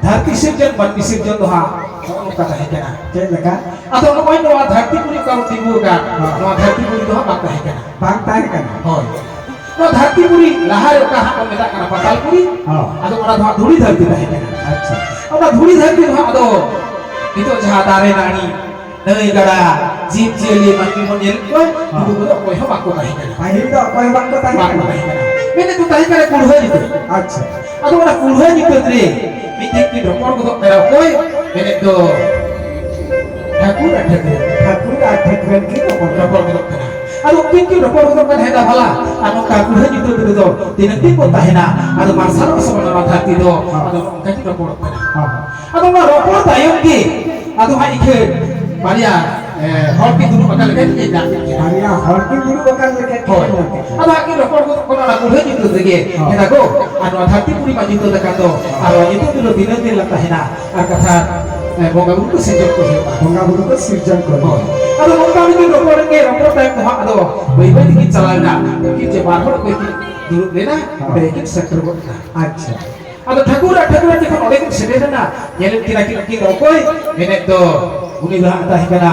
ᱫᱷᱟᱹᱨᱛᱤ ᱥᱤᱨᱡᱚᱱ, ᱢᱟᱹᱱᱢᱤ ᱥᱤᱨᱡᱚᱱ ᱫᱚ ᱦᱟᱸᱜ ᱱᱚᱜᱼᱚ ᱱᱚᱝᱠᱟ ᱛᱟᱦᱮᱸ ᱠᱟᱱᱟ᱾ ᱪᱮᱫ ᱞᱮᱠᱟ? ᱟᱫᱚ ᱱᱚᱜᱼᱚᱭ ᱱᱚᱣᱟ ᱫᱷᱟᱹᱨᱛᱤ ᱯᱩᱨᱤ ᱚᱠᱟ ᱵᱚᱱ ᱛᱤᱸᱜᱩ ᱟᱠᱟᱫ, ᱦᱚᱸ᱾ ᱱᱚᱣᱟ ᱫᱷᱟᱹᱨᱛᱤ ᱯᱩᱨᱤ ᱫᱚ ᱦᱟᱸᱜ ᱵᱟᱝ ᱛᱟᱦᱮᱸ ᱠᱟᱱᱟ᱾ ᱵᱟᱝ ᱛᱟᱦᱮᱸ ᱠᱟᱱᱟ᱾ ᱦᱳᱭ᱾ ᱱᱚᱣᱟ ᱫᱷᱟᱹᱨᱛᱤ ᱯᱩᱨᱤ ᱞᱟᱦᱟ ᱨᱮ ᱚᱠᱟ ᱦᱟᱸᱜ ᱵᱚᱱ ᱢᱮᱛᱟᱜ ᱠᱟᱱᱟ ᱯᱟᱛᱟᱞ ᱯᱩᱨᱤ, ᱦᱚᱸ᱾ ᱟᱫᱚ ᱚᱱᱟ ᱫᱚ ᱦᱟᱸᱜ ᱫᱷᱩᱲᱤ ᱫᱷᱟᱹᱨᱛᱤ ᱛᱟᱦᱮᱸ ᱠᱟᱱᱟ᱾ ᱟᱪᱪᱷᱟ᱾ ᱚᱱᱟ ᱫᱷᱩᱲᱤ ᱫᱷᱟᱹᱨᱛᱤ ᱫᱚ ᱦᱟᱸᱜ ᱟᱫᱚ ᱱᱤᱛᱚᱜ ᱡᱟᱦᱟᱸ ᱫᱟᱨᱮ ᱱᱟᱹᱲᱤ, ᱱᱟᱹᱭ ᱜᱟᱰᱟ, ᱡᱤᱵᱽ ᱡᱤᱭᱟᱹᱞᱤ, ᱢᱟᱹᱱᱢᱤ ᱵᱚᱱ ᱧᱮᱞᱮᱫ ᱠᱚᱣᱟ, ᱦᱚᱸ᱾ ᱱᱩᱠᱩ ᱠᱚᱫᱚ ᱚᱠᱚᱭ ᱦᱚᱸ ᱵᱟᱠᱚ ᱛᱟᱦᱮᱸ ᱠᱟᱱᱟ᱾ ᱯᱟᱹᱦᱤᱞ ᱫᱚ ᱚᱠᱚᱭ ᱦᱚᱸ ᱵᱟᱝᱠᱚ ᱛᱟᱦᱮᱸ ᱵᱟᱠᱚ ᱠᱟᱱᱟ᱾ ᱛᱟᱦᱮᱸ ᱠᱟᱱᱟ᱾ ᱢᱮᱱᱮᱫ ᱠᱚ ᱛᱟᱦᱮᱸ ᱠᱟᱱᱟ ᱠᱩᱲᱦᱟᱹ ᱧᱩᱛᱟᱹᱛ᱾ ᱟᱪᱪᱷᱟ᱾ ᱟᱫᱚ ᱚᱱᱟ ᱠᱩᱲᱦᱟᱹ ᱧᱩᱛᱟᱹᱛ ᱨᱮ ᱢᱤᱫᱴᱮᱱ ᱠᱤᱱ ᱨᱚᱯᱚᱲ ᱜᱚᱫᱚᱜ ᱠᱟᱱᱟ, ᱚᱠᱚᱭ? ᱢᱮᱱᱮᱫ ᱫᱚ ᱴᱷᱟᱹᱠᱩᱨ ᱟᱨ ᱴᱷᱟᱹᱠᱨᱟᱹᱱ᱾ ᱴᱷᱟᱹᱠᱩᱨ ᱟᱨ ᱴᱷᱟᱹᱠᱨᱟᱹᱱ ᱠᱤᱱ ᱨᱚᱯᱚᱲ ᱨᱚᱯᱚᱲ ᱜᱚᱫᱚᱜ ᱠᱟᱱᱟ᱾ ᱟᱫᱚ ᱩᱱᱠᱤᱱ ᱠᱤᱱ ᱨᱚᱯᱚᱲ ᱜᱚᱫᱚᱜ ᱠᱟᱱᱟ, ᱦᱮᱸ ᱫᱟ ᱵᱷᱟᱞᱟ, ᱟᱨ ᱱᱚᱝᱠᱟ ᱠᱩᱲᱦᱟᱹ ᱧᱩᱛᱟᱹᱛ ᱨᱮᱫᱚ ᱛᱤᱱᱟᱹᱜ ᱫᱤᱱ ᱵᱚᱱ ᱛᱟᱦᱮᱱᱟ? ᱟᱫᱚ ᱢᱟᱨᱥᱟᱞᱚᱜ ᱥᱚᱢᱚᱭ ᱱᱚᱣᱟ ᱫᱷᱟᱹᱨᱛᱤ ᱫᱚ, ᱦᱚᱸ᱾ ᱟᱫᱚ ᱱᱚᱝᱠᱟ ᱠᱤᱱ ᱨᱚᱯᱚᱲᱚᱜ ᱠᱟᱱᱟ᱾ ᱦᱚᱸ᱾ ᱟᱫᱚ ᱚᱱᱟ ᱨᱚᱯᱚᱲ ᱛᱟᱭᱚᱢ ᱜᱮ ᱟᱫᱚ ᱦᱟᱸᱜ ᱤᱠᱷᱟᱹ ᱵᱟᱨᱭᱟ, ᱮ, ᱦᱚᱲ ᱠᱤᱱ ᱫᱩᱲᱩᱵ ᱟᱠᱟᱱ ᱞᱮᱠᱟ ᱜᱮ ᱧᱮᱞ ᱧᱟᱢ ᱠᱮᱫ ᱠᱤᱱᱟ᱾ ᱵᱟᱨᱭᱟ ᱦᱚᱲ ᱠᱤᱱ ᱫᱩᱲᱩᱵ ᱟᱠᱟᱱ ᱞᱮᱠᱟ ᱜᱮ ᱦᱳᱭ᱾ ᱧᱮᱞ ᱧᱟᱢ ᱠᱮᱫ ᱠᱤᱱᱟ᱾ ᱟᱫᱚ ᱦᱟᱸᱜ ᱠᱤᱱ ᱨᱚᱯᱚᱲ ᱜᱚᱫᱚᱜ ᱠᱟᱱᱟ ᱚᱱᱟ ᱠᱩᱲᱦᱟᱹ ᱧᱩᱛᱟᱹᱛ ᱨᱮᱜᱮ᱾ ᱦᱚᱸ᱾ ᱢᱮᱱᱟ ᱠᱚ, ᱟᱨ ᱱᱚᱣᱟ ᱫᱷᱟᱹᱨᱛᱤ ᱯᱩᱨᱤ ᱢᱟ ᱧᱩᱛᱟᱹᱛ ᱟᱠᱟᱱ ᱫᱚ, ᱟᱨ ᱱᱤᱛᱚᱜ ᱫᱤᱱ ᱫᱚ ᱫᱤᱱᱟᱹᱢ ᱫᱤᱱ ᱞᱟᱝ ᱛᱟᱦᱮᱱᱟ, ᱟᱨ ᱠᱟᱛᱷᱟ, ᱮ, ᱵᱚᱸᱜᱟ ᱵᱩᱨᱩ ᱠᱚ ᱥᱤᱨᱡᱚᱱ ᱠᱚ ᱦᱩᱭᱩᱜᱼᱟ᱾ ᱵᱚᱸᱜᱟ ᱵᱩᱨᱩ ᱠᱚ ᱥᱤᱨᱡᱚᱱ ᱠᱚ ᱦᱩᱭᱩᱜᱼᱟ᱾ ᱦᱳᱭ᱾ ᱟᱫᱚ ᱱᱚᱝᱠᱟ ᱜᱮ ᱨᱚᱯᱚᱲ ᱨᱮᱜᱮ, ᱨᱚᱯᱚᱲ ᱛᱟᱭᱚᱢ ᱫᱚ ᱦᱟᱸᱜ ᱟᱫᱚ ᱵᱟᱹᱭ ᱵᱟᱹᱭ ᱛᱮᱠᱤᱱ ᱪᱟᱞᱟᱣ ᱮᱱᱟ᱾ ᱩᱱᱠᱤᱱ ᱡᱮ ᱵᱟᱨ ᱦᱚᱲ ᱚᱠᱚᱭ ᱠᱤᱱ ᱫᱩᱲᱩᱵ ᱞᱮᱱᱟ, ᱦᱚᱸ᱾ ᱚᱸᱰᱮ ᱠᱤᱱ ᱥᱮᱴᱮᱨ ᱜᱚᱫ ᱮᱱᱟ᱾ ᱟᱪᱪᱷᱟ᱾ ᱟᱫᱚ ᱴᱷᱟᱹᱠᱩᱨ ᱟᱨ ᱴᱷᱟᱹᱠᱨᱟᱹᱱ ᱡᱚᱠᱷᱚᱱ ᱚᱸᱰᱮ ᱠᱤᱱ ᱥᱮᱴᱮᱨ ᱮᱱᱟ, ᱧᱮᱞᱮᱫ ᱠᱤᱱᱟ ᱠᱤᱱ, ᱩᱱᱠᱤᱱ ᱫᱚ ᱚᱠᱚᱭ? ᱢᱮᱱᱮᱫ ᱫᱚ, ᱩᱱᱤ ᱫᱚ ᱦᱟᱸᱜ ᱛᱟᱦᱮᱸ ᱠᱟᱱᱟ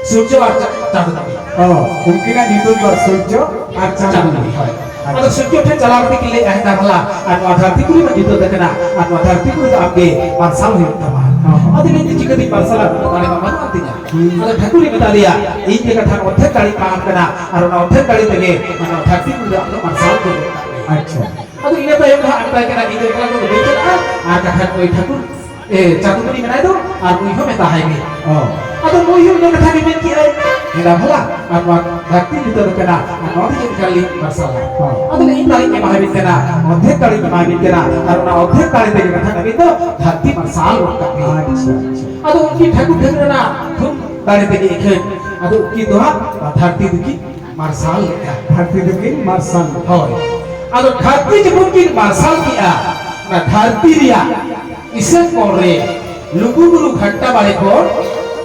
ᱥᱩᱨᱡᱚ ᱟᱨ ᱪᱟ-, ᱪᱟᱸᱫᱽ ᱵᱚᱸᱜᱟ᱾ ᱚ, ᱩᱱᱠᱤᱱᱟᱜ ᱧᱩᱛᱩᱢ ᱫᱚ ᱥᱩᱨᱡᱚ ᱟᱨ ᱪᱟᱸᱫᱽ ᱪᱟᱸᱫᱽ ᱵᱚᱸᱜᱟ᱾ ᱵᱚᱸᱜᱟ, ᱦᱳᱭ᱾ ᱟᱫᱚ ᱥᱩᱨᱡᱚ ᱴᱷᱮᱱ ᱪᱟᱞᱟᱣ ᱠᱟᱛᱮ ᱠᱤᱱ ᱞᱟᱹᱭᱮᱫᱼᱟ, ᱦᱮᱸ ᱫᱟ ᱵᱷᱟᱞᱟ, ᱟᱨ ᱱᱚᱣᱟ ᱫᱷᱟᱹᱨᱛᱤ ᱯᱩᱨᱤ ᱢᱟ ᱧᱩᱛᱟᱹᱛ ᱟᱠᱟᱱᱟ, ᱟᱨ ᱱᱚᱣᱟ ᱫᱷᱟᱹᱨᱛᱤ ᱯᱩᱨᱤ ᱫᱚ ᱟᱢᱜᱮ ᱢᱟᱨᱥᱟᱞ ᱦᱩᱭᱩᱜ ᱛᱟᱢᱟ᱾ ᱦᱚᱸ, ᱦᱚᱸ᱾ ᱟᱫᱚ ᱞᱟᱹᱭ ᱫᱟᱹᱧ, ᱪᱤᱠᱟᱹᱛᱤᱧ ᱢᱟᱨᱥᱟᱞᱟ? ᱫᱟᱲᱮ ᱢᱟ ᱵᱟᱹᱱᱩᱜ ᱟᱱ ᱛᱤᱧᱟ᱾ ᱦᱩᱸ᱾ ᱟᱫᱚ ᱴᱷᱟᱹᱠᱩᱨ ᱮ ᱢᱮᱛᱟ ᱫᱮᱭᱟ, ᱤᱧ ᱜᱮ ᱠᱟᱛᱷᱟ ᱚᱨᱫᱷᱮᱠ ᱫᱟᱲᱮᱧ ᱮᱢᱟᱢ ᱠᱟᱱᱟ, ᱟᱨ ᱚᱱᱟ ᱚᱨᱫᱷᱮᱠ ᱫᱟᱲᱮ ᱛᱮᱜᱮ ᱚᱱᱟ ᱫᱷᱟᱹᱨᱛᱤ ᱯᱩᱨᱤ ᱫᱚ ᱟᱢ ᱫᱚ ᱢᱟᱨᱥᱟᱞ ᱜᱚᱫ ᱠᱟᱜ ᱢᱮ᱾ ᱟᱪᱪᱷᱟ᱾ ᱟᱫᱚ ᱤᱱᱟᱹ ᱛᱟᱭᱚᱢ ᱫᱚ ᱦᱟᱸᱜ ᱢᱮᱛᱟᱭ ᱠᱟᱱᱟ, ᱤᱧ ᱫᱚ ᱮᱠᱞᱟ ᱫᱚ ᱵᱟᱹᱧ ᱪᱟᱞᱟᱜᱼᱟ, ᱟᱨ ᱠᱟᱛᱷᱟ ᱱᱩᱭ ᱴᱷᱟᱹᱠᱩᱨ, ᱮ, ᱪᱟᱸᱫᱩᱢᱩᱱᱤ ᱢᱮᱱᱟᱭ ᱫᱚ, ᱟᱨ ᱱᱩᱭ ᱦᱚᱸ ᱢᱮᱛᱟ ᱦᱟᱭ ᱢᱮ᱾ ᱚ᱾ ᱟᱫᱚ ᱱᱩᱭ ᱦᱚᱸ ᱤᱱᱟᱹ ᱠᱟᱛᱷᱟ ᱜᱮ ᱢᱮᱱ ᱠᱮᱜᱼᱟᱭ, ᱦᱮᱸ ᱫᱟ ᱵᱷᱟᱞᱟ, ᱟᱨ ᱱᱚᱣᱟ ᱫᱷᱟᱹᱨᱛᱤ ᱧᱩᱛᱟᱹᱛ ᱠᱟᱱᱟ, ᱟᱨ ᱱᱚᱣᱟ ᱫᱚ ᱪᱮᱫ ᱞᱮᱠᱟ ᱞᱤᱧ ᱢᱟᱨᱥᱟᱞᱟ? ᱚ᱾ ᱟᱫᱚ ᱤᱧ ᱫᱟᱲᱮᱧ ᱮᱢᱟᱵᱤᱱ ᱠᱟᱱᱟ, ᱚᱨᱫᱷᱮᱠ ᱫᱟᱲᱮᱧ ᱮᱢᱟᱵᱤᱱ ᱠᱟᱱᱟ, ᱟᱨ ᱚᱱᱟ ᱚᱨᱫᱷᱮᱠ ᱫᱟᱲᱮ ᱛᱮᱜᱮ ᱠᱟᱛᱷᱟ ᱟᱹᱵᱤᱱ ᱫᱚ ᱫᱷᱟᱹᱨᱛᱤ ᱢᱟᱨᱥᱟᱞ ᱜᱚᱫ ᱠᱟᱜ ᱵᱤᱱ᱾ ᱟᱪᱪᱷᱟ, ᱟᱪᱪᱷᱟ᱾ ᱟᱫᱚ ᱩᱱᱠᱤᱱ ᱴᱷᱟᱹᱠᱩᱨ ᱴᱷᱟᱹᱠᱨᱟᱹᱱᱟᱜ ᱛᱷᱩᱢ ᱫᱟᱲᱮ ᱛᱮᱜᱮ ᱤᱠᱷᱟᱹᱱ ᱟᱫᱚ ᱩᱱᱠᱤᱱ ᱫᱚ ᱦᱟᱸᱜ ᱫᱷᱟᱹᱨᱛᱤ ᱫᱚᱠᱤᱱ ᱢᱟᱨᱥᱟᱞ ᱞᱮᱫᱟ᱾ ᱫᱷᱟᱹᱨᱛᱤ ᱫᱚᱠᱤᱱ ᱢᱟᱨᱥᱟᱞ ᱞᱮᱫᱟ᱾ ᱦᱳᱭ᱾ ᱟᱫᱚ ᱫᱷᱟᱹᱨᱛᱤ ᱡᱚᱠᱷᱚᱱ ᱠᱤᱱ ᱢᱟᱨᱥᱟᱞ ᱠᱮᱜᱼᱟ, ᱚᱱᱟ ᱫᱷᱟᱹᱨᱛᱤ ᱨᱮᱭᱟᱜ ᱤᱥᱟᱹᱱ ᱠᱚᱬ ᱨᱮ ᱞᱩᱜᱩ ᱵᱩᱨᱩ ᱜᱷᱟᱱᱴᱟ ᱵᱟᱲᱮ ᱠᱷᱚᱱ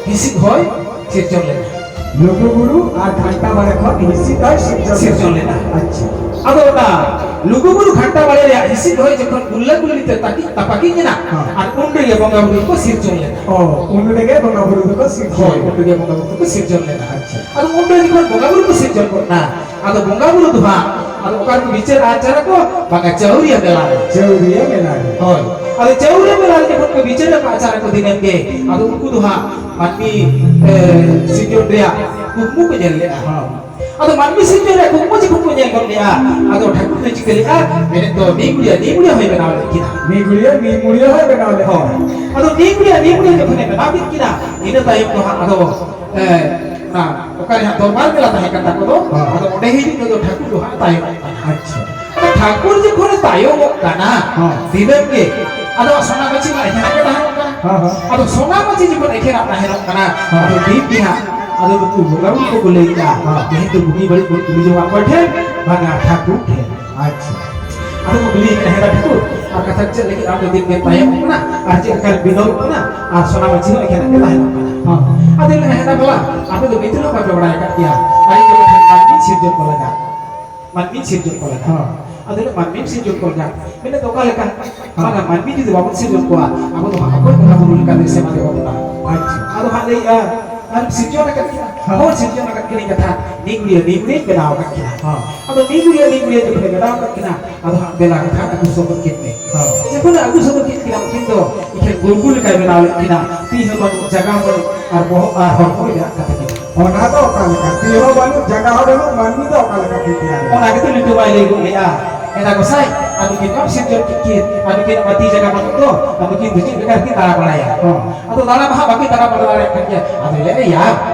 ᱦᱤᱸᱥᱤᱫ ᱦᱚᱭ ᱥᱤᱨᱡᱚᱱ ᱞᱮᱱᱟ᱾ ᱞᱩᱜᱩ ᱵᱩᱨᱩ ᱟᱨ ᱜᱷᱟᱱᱴᱟ ᱵᱟᱲᱮ ᱠᱷᱚᱱ ᱦᱤᱸᱥᱤᱫ ᱦᱚᱭ ᱥᱤᱨᱡᱚᱱ ᱥᱤᱨᱡᱚᱱ ᱞᱮᱱᱟ᱾ ᱞᱮᱱᱟ᱾ ᱟᱪᱪᱷᱟ᱾ ᱟᱫᱚ ᱚᱱᱟ ᱞᱩᱜᱩ ᱵᱩᱨᱩ ᱜᱷᱟᱱᱴᱟ ᱵᱟᱲᱮ ᱨᱮᱭᱟᱜ ᱦᱤᱸᱥᱤᱫ ᱦᱚᱭ ᱡᱚᱠᱷᱚᱱ ᱜᱩᱞᱞᱟᱹ ᱜᱩᱞᱞᱤ ᱛᱮ ᱛᱟᱹᱠᱤᱡ ᱛᱟᱯᱟᱠᱤᱡ ᱮᱱᱟ, ᱦᱮᱸ᱾ ᱟᱨ ᱩᱱ ᱨᱮᱜᱮ ᱵᱚᱸᱜᱟ ᱵᱩᱨᱩ ᱠᱚ ᱥᱤᱨᱡᱚᱱ ᱞᱮᱱᱟ᱾ ᱚ, ᱩᱱ ᱨᱮᱜᱮ ᱵᱚᱸᱜᱟ ᱵᱩᱨᱩ ᱫᱚᱠᱚ ᱥᱤᱨᱡᱚᱱ ᱦᱳᱭ, ᱞᱮᱱᱟ᱾ ᱩᱱ ᱨᱮᱜᱮ ᱵᱚᱸᱜᱟ ᱵᱩᱨᱩ ᱫᱚᱠᱚ ᱥᱤᱨᱡᱚᱱ ᱞᱮᱱᱟ᱾ ᱟᱪᱪᱷᱟ᱾ ᱟᱫᱚ ᱩᱱ ᱨᱮ ᱡᱚᱠᱷᱚᱱ ᱵᱚᱸᱜᱟ ᱵᱩᱨᱩ ᱠᱚ ᱥᱤᱨᱡᱚᱱ ᱜᱚᱫ ᱮᱱᱟ, ᱟᱫᱚ ᱵᱚᱸᱜᱟ ᱵᱩᱨᱩ ᱫᱚ ᱦᱟᱸᱜ, ᱟᱫᱚ ᱚᱠᱟ ᱨᱮᱠᱚ ᱵᱤᱪᱟᱹᱨ ᱟᱪᱟᱨ ᱟᱠᱚ? ᱵᱟᱝᱟ, ᱪᱟᱹᱣᱨᱤᱭᱟᱹ ᱢᱮᱞᱟ ᱨᱮ᱾ ᱪᱟᱹᱣᱨᱤᱭᱟᱹ ᱢᱮᱞᱟ ᱨᱮ᱾ ᱦᱳᱭ᱾ ᱟᱫᱚ ᱪᱟᱹᱣᱨᱤᱭᱟᱹ ᱢᱮᱞᱟ ᱨᱮ ᱡᱚᱠᱷᱚᱱ ᱠᱚ ᱵᱤᱪᱟᱹᱨ ᱟᱠᱚ ᱟᱪᱟᱨ ᱟᱠᱚ ᱫᱤᱱᱟᱹᱢ ᱜᱮ, ᱟᱫᱚ ᱩᱱᱠᱩ ᱫᱚ ᱦᱟᱸᱜ ᱢᱟᱹᱱᱢᱤ, ᱮ, ᱥᱤᱨᱡᱚᱱ ᱨᱮᱭᱟᱜ ᱠᱩᱠᱢᱩ ᱠᱚ ᱧᱮᱞ ᱞᱮᱜᱼᱟ᱾ ᱦᱚᱸ᱾ ᱟᱫᱚ ᱢᱟᱹᱱᱢᱤ ᱥᱤᱨᱡᱚᱱ ᱨᱮᱭᱟᱜ ᱠᱩᱠᱢᱩ ᱡᱚᱠᱷᱚᱱ ᱠᱚ ᱧᱮᱞ ᱜᱚᱫ ᱞᱮᱜᱼᱟ, ᱟᱫᱚ ᱴᱷᱟᱹᱠᱩᱨ ᱫᱚᱭ ᱪᱤᱠᱟᱹ ᱞᱮᱜᱼᱟ? ᱢᱮᱱᱮᱫ ᱫᱚ ᱱᱤᱜᱩᱲᱤᱭᱟᱹ, ᱱᱤᱜᱩᱲᱤᱭᱟᱹ ᱦᱚᱸᱭ ᱵᱮᱱᱟᱣ ᱞᱮᱫ ᱠᱤᱱᱟ᱾ ᱱᱤᱜᱩᱲᱤᱭᱟᱹ, ᱱᱤᱜᱩᱲᱤᱭᱟᱹ ᱦᱚᱸᱭ ᱵᱮᱱᱟᱣ ᱞᱮᱫ ᱦᱳᱭ᱾ ᱠᱤᱱᱟ᱾ ᱟᱫᱚ ᱱᱤᱜᱩᱲᱤᱭᱟᱹ, ᱱᱤᱜᱩᱲᱤᱭᱟᱹ ᱡᱚᱠᱷᱚᱱᱮ ᱵᱮᱱᱟᱣ ᱠᱮᱫ ᱠᱤᱱᱟ, ᱤᱱᱟᱹ ᱛᱟᱭᱚᱢ ᱫᱚ ᱦᱟᱸᱜ ᱟᱫᱚ, ᱮ, ᱚᱱᱟ ᱚᱠᱟ ᱨᱮ ᱦᱟᱸᱜ ᱫᱚᱨᱵᱟᱨ ᱢᱮᱞᱟ ᱛᱟᱦᱮᱸ ᱠᱟᱱ ᱛᱟᱠᱚ ᱫᱚ, ᱦᱚᱸ᱾ ᱟᱫᱚ ᱚᱸᱰᱮ ᱦᱤᱡᱩᱜ ᱛᱮᱫᱚ ᱴᱷᱟᱹᱠᱩᱨ ᱫᱚ ᱦᱟᱸᱜ ᱛᱟᱭᱚᱢᱚᱜ ᱠᱟᱱᱟ᱾ ᱟᱪᱪᱷᱟ᱾ ᱟᱫᱚ ᱴᱷᱟᱹᱠᱩᱨ ᱡᱚᱠᱷᱚᱱᱮ ᱛᱟᱭᱚᱢᱚᱜ ᱠᱟᱱᱟ, ᱦᱚᱸ᱾ ᱫᱤᱱᱟᱹᱢ ᱜᱮ, ᱟᱫᱚ ᱥᱚᱱᱟ ᱢᱟᱹᱪᱤ ᱢᱟ ᱮᱠᱷᱮᱱᱟᱜ ᱜᱮ ᱛᱟᱦᱮᱱᱚᱜ ᱠᱟᱱᱟ᱾ ᱦᱚᱸ, ᱦᱚᱸ᱾ ᱟᱫᱚ ᱥᱚᱱᱟ ᱢᱟᱹᱪᱤ ᱡᱚᱠᱷᱚᱱ ᱮᱠᱷᱮᱱᱟᱜ ᱛᱟᱦᱮᱱᱚᱜ ᱠᱟᱱᱟ, ᱦᱚᱸ᱾ ᱟᱫᱚ ᱫᱤᱱ ᱜᱮ ᱦᱟᱸᱜ, ᱟᱫᱚ ᱱᱩᱠᱩ ᱵᱚᱸᱜᱟ ᱵᱩᱨᱩ ᱠᱚᱠᱚ ᱞᱟᱹᱭᱮᱜᱼᱟ, ᱦᱚᱸ᱾ ᱛᱮᱦᱮᱧ ᱫᱚ ᱵᱩᱜᱤ ᱵᱟᱹᱲᱤᱡ ᱵᱚᱱ ᱠᱩᱞᱤ ᱡᱚᱝᱟ ᱚᱠᱚᱭ ᱴᱷᱮᱱ? ᱵᱟᱝᱟ, ᱴᱷᱟᱹᱠᱩᱨ ᱴᱷᱮᱱ᱾ ᱟᱪᱪᱷᱟ᱾ ᱟᱫᱚ ᱠᱚ ᱠᱩᱞᱤᱭᱮ ᱠᱟᱱᱟ, "ᱦᱮᱸ ᱴᱷᱟᱹᱠᱩᱨ, ᱟᱨ ᱠᱟᱛᱷᱟ ᱪᱮᱫ ᱞᱟᱹᱜᱤᱫ ᱟᱢ ᱫᱚ ᱫᱤᱱ ᱜᱮᱢ ᱛᱟᱭᱚᱢᱚᱜ ᱠᱟᱱᱟ? ᱟᱨ ᱪᱮᱫ ᱞᱮᱠᱟᱨᱮᱢ ᱵᱤᱱᱚᱢᱚᱜ ᱠᱟᱱᱟ? ᱟᱨ ᱥᱚᱱᱟ ᱢᱟᱹᱪᱤ ᱦᱚᱸ ᱮᱠᱷᱮᱱᱟᱜ ᱜᱮ ᱛᱟᱦᱮᱱᱚᱜ ᱠᱟᱱᱟ?" ᱦᱚᱸ᱾ ᱟᱫᱚ ᱞᱟᱹᱭ ᱮᱫᱟ, "ᱦᱮᱸ ᱫᱟ ᱵᱟᱵᱟ, ᱟᱯᱮ ᱫᱚ ᱱᱤᱛ ᱦᱚᱸ ᱵᱟᱯᱮ ᱵᱟᱲᱟᱭ ᱟᱠᱟᱫ ᱜᱮᱭᱟ, ᱟᱨ ᱤᱧ ᱫᱚ ᱢᱤᱫᱴᱟᱝ ᱢᱟᱹᱱᱢᱤ ᱥᱤᱨᱡᱚᱱ ᱠᱚ ᱞᱟᱜᱟᱜ, ᱢᱟᱹᱱᱢᱤ ᱥᱤᱨᱡᱚᱱ ᱠᱚ ᱞᱟᱜᱟᱜ᱾" ᱦᱚᱸ᱾ ᱟᱫᱚ ᱞᱟᱹᱭ, "ᱢᱟᱹᱱᱢᱤᱢ ᱥᱤᱨᱡᱚᱱ ᱠᱚ ᱞᱟᱜᱟᱜ, ᱢᱮᱱᱮᱫ ᱫᱚ ᱚᱠᱟ ᱞᱮᱠᱟ?" ᱦᱚᱸ᱾ ᱵᱟᱝᱟ, ᱢᱟᱹᱱᱢᱤ ᱡᱩᱫᱤ ᱵᱟᱵᱚᱱ ᱥᱤᱨᱡᱚᱱ ᱠᱚᱣᱟ, ᱟᱵᱚ ᱫᱚ ᱦᱟᱸᱜ ᱚᱠᱚᱭ ᱵᱚᱸᱜᱟ ᱵᱩᱨᱩ ᱞᱮᱠᱟᱛᱮ ᱥᱮᱵᱟ ᱫᱮᱵᱟ ᱵᱚᱱᱟ? ᱟᱪᱪᱷᱟ᱾ ᱟᱫᱚ ᱦᱟᱸᱜ ᱞᱟᱹᱭᱮᱜᱼᱟ, "ᱟᱨ ᱥᱤᱨᱡᱚᱱ ᱟᱠᱟᱫ ᱠᱤᱱᱟ?" ᱦᱚᱸ᱾ "ᱦᱳᱭ, ᱥᱤᱨᱡᱚᱱ ᱟᱠᱟᱫ ᱠᱤᱱᱟᱹᱧ ᱠᱟᱛᱷᱟ, ᱱᱤᱜᱩᱲᱤᱭᱟᱹ, ᱱᱤᱜᱩᱲᱤᱭᱟᱹᱧ ᱵᱮᱱᱟᱣ ᱟᱠᱟᱫ ᱠᱤᱱᱟ᱾" ᱦᱚᱸ᱾ ᱟᱫᱚ ᱱᱤᱜᱩᱲᱤᱭᱟᱹ, ᱱᱤᱜᱩᱲᱤᱭᱟᱹ ᱡᱚᱠᱷᱚᱱᱮ ᱵᱮᱱᱟᱣ ᱟᱠᱟᱫ ᱠᱤᱱᱟ, ᱟᱫᱚ ᱦᱟᱸᱜ ᱫᱮᱞᱟ ᱠᱟᱛᱷᱟ ᱟᱹᱜᱩ ᱥᱚᱫᱚᱨ ᱠᱤᱱ ᱢᱮ᱾ ᱦᱚᱸ᱾ ᱡᱚᱠᱷᱚᱱᱮ ᱟᱹᱜᱩ ᱥᱚᱫᱚᱨ ᱠᱮᱫ ᱠᱤᱱᱟ, ᱩᱱᱠᱤᱱ ᱫᱚ ᱤᱠᱷᱟᱹᱱ ᱜᱩᱨᱜᱩ ᱞᱮᱠᱟᱭ ᱵᱮᱱᱟᱣ ᱞᱮᱫ ᱠᱤᱱᱟ, ᱛᱤ ᱦᱚᱸ ᱵᱟᱹᱱᱩᱜ, ᱡᱟᱸᱜᱟ ᱦᱚᱸ ᱵᱟᱹᱱᱩᱜ, ᱟᱨ ᱵᱚᱦᱚᱜ ᱟᱨ ᱦᱚᱲᱢᱚ ᱜᱮ ᱢᱮᱱᱟᱜ ᱠᱟᱫ ᱛᱟᱹᱠᱤᱱᱟ᱾ ᱚᱱᱟ ᱫᱚ ᱚᱠᱟ ᱞᱮᱠᱟ? ᱛᱤ ᱦᱚᱸ ᱵᱟᱹᱱᱩᱜ, ᱡᱟᱸᱜᱟ ᱦᱚᱸ ᱵᱟᱹᱱᱩᱜ, ᱢᱟᱹᱱᱢᱤ ᱫᱚ ᱚᱠᱟ ᱞᱮᱠᱟ ᱠᱤᱱ ᱛᱮᱭᱟᱨ ᱮᱱᱟ? ᱚᱱᱟ ᱜᱮᱛᱚ ᱱᱤᱛᱚᱜ ᱢᱟᱭ ᱞᱟᱹᱭ ᱜᱚᱫ ᱞᱮᱜᱼᱟ, ᱮᱸᱜᱟ ᱜᱚᱸᱥᱟᱭ, ᱟᱨ ᱱᱩᱠᱤᱱ ᱢᱟᱢ ᱥᱤᱨᱡᱚᱱ ᱠᱮᱫ ᱠᱤᱱ, ᱟᱨ ᱱᱩᱠᱤᱱᱟᱜ ᱢᱟ ᱛᱤ ᱡᱟᱸᱜᱟ ᱵᱟᱹᱱᱩᱜ ᱫᱚ, ᱟᱨ ᱱᱩᱠᱤᱱ ᱫᱚ ᱪᱮᱫ ᱞᱮᱠᱟ ᱨᱮᱠᱤᱱ ᱫᱟᱬᱟ ᱵᱟᱲᱟᱭᱟ? ᱦᱚᱸ᱾ ᱟᱫᱚ ᱫᱟᱬᱟ ᱢᱟ ᱦᱟᱸᱜ ᱵᱟᱹᱠᱤᱱ ᱫᱟᱬᱟ ᱵᱟᱲᱟ ᱫᱟᱲᱮᱭᱟᱜ ᱠᱟᱱ ᱜᱮᱭᱟ᱾ ᱟᱫᱚ ᱞᱟᱹᱭᱟ, ᱭᱟ,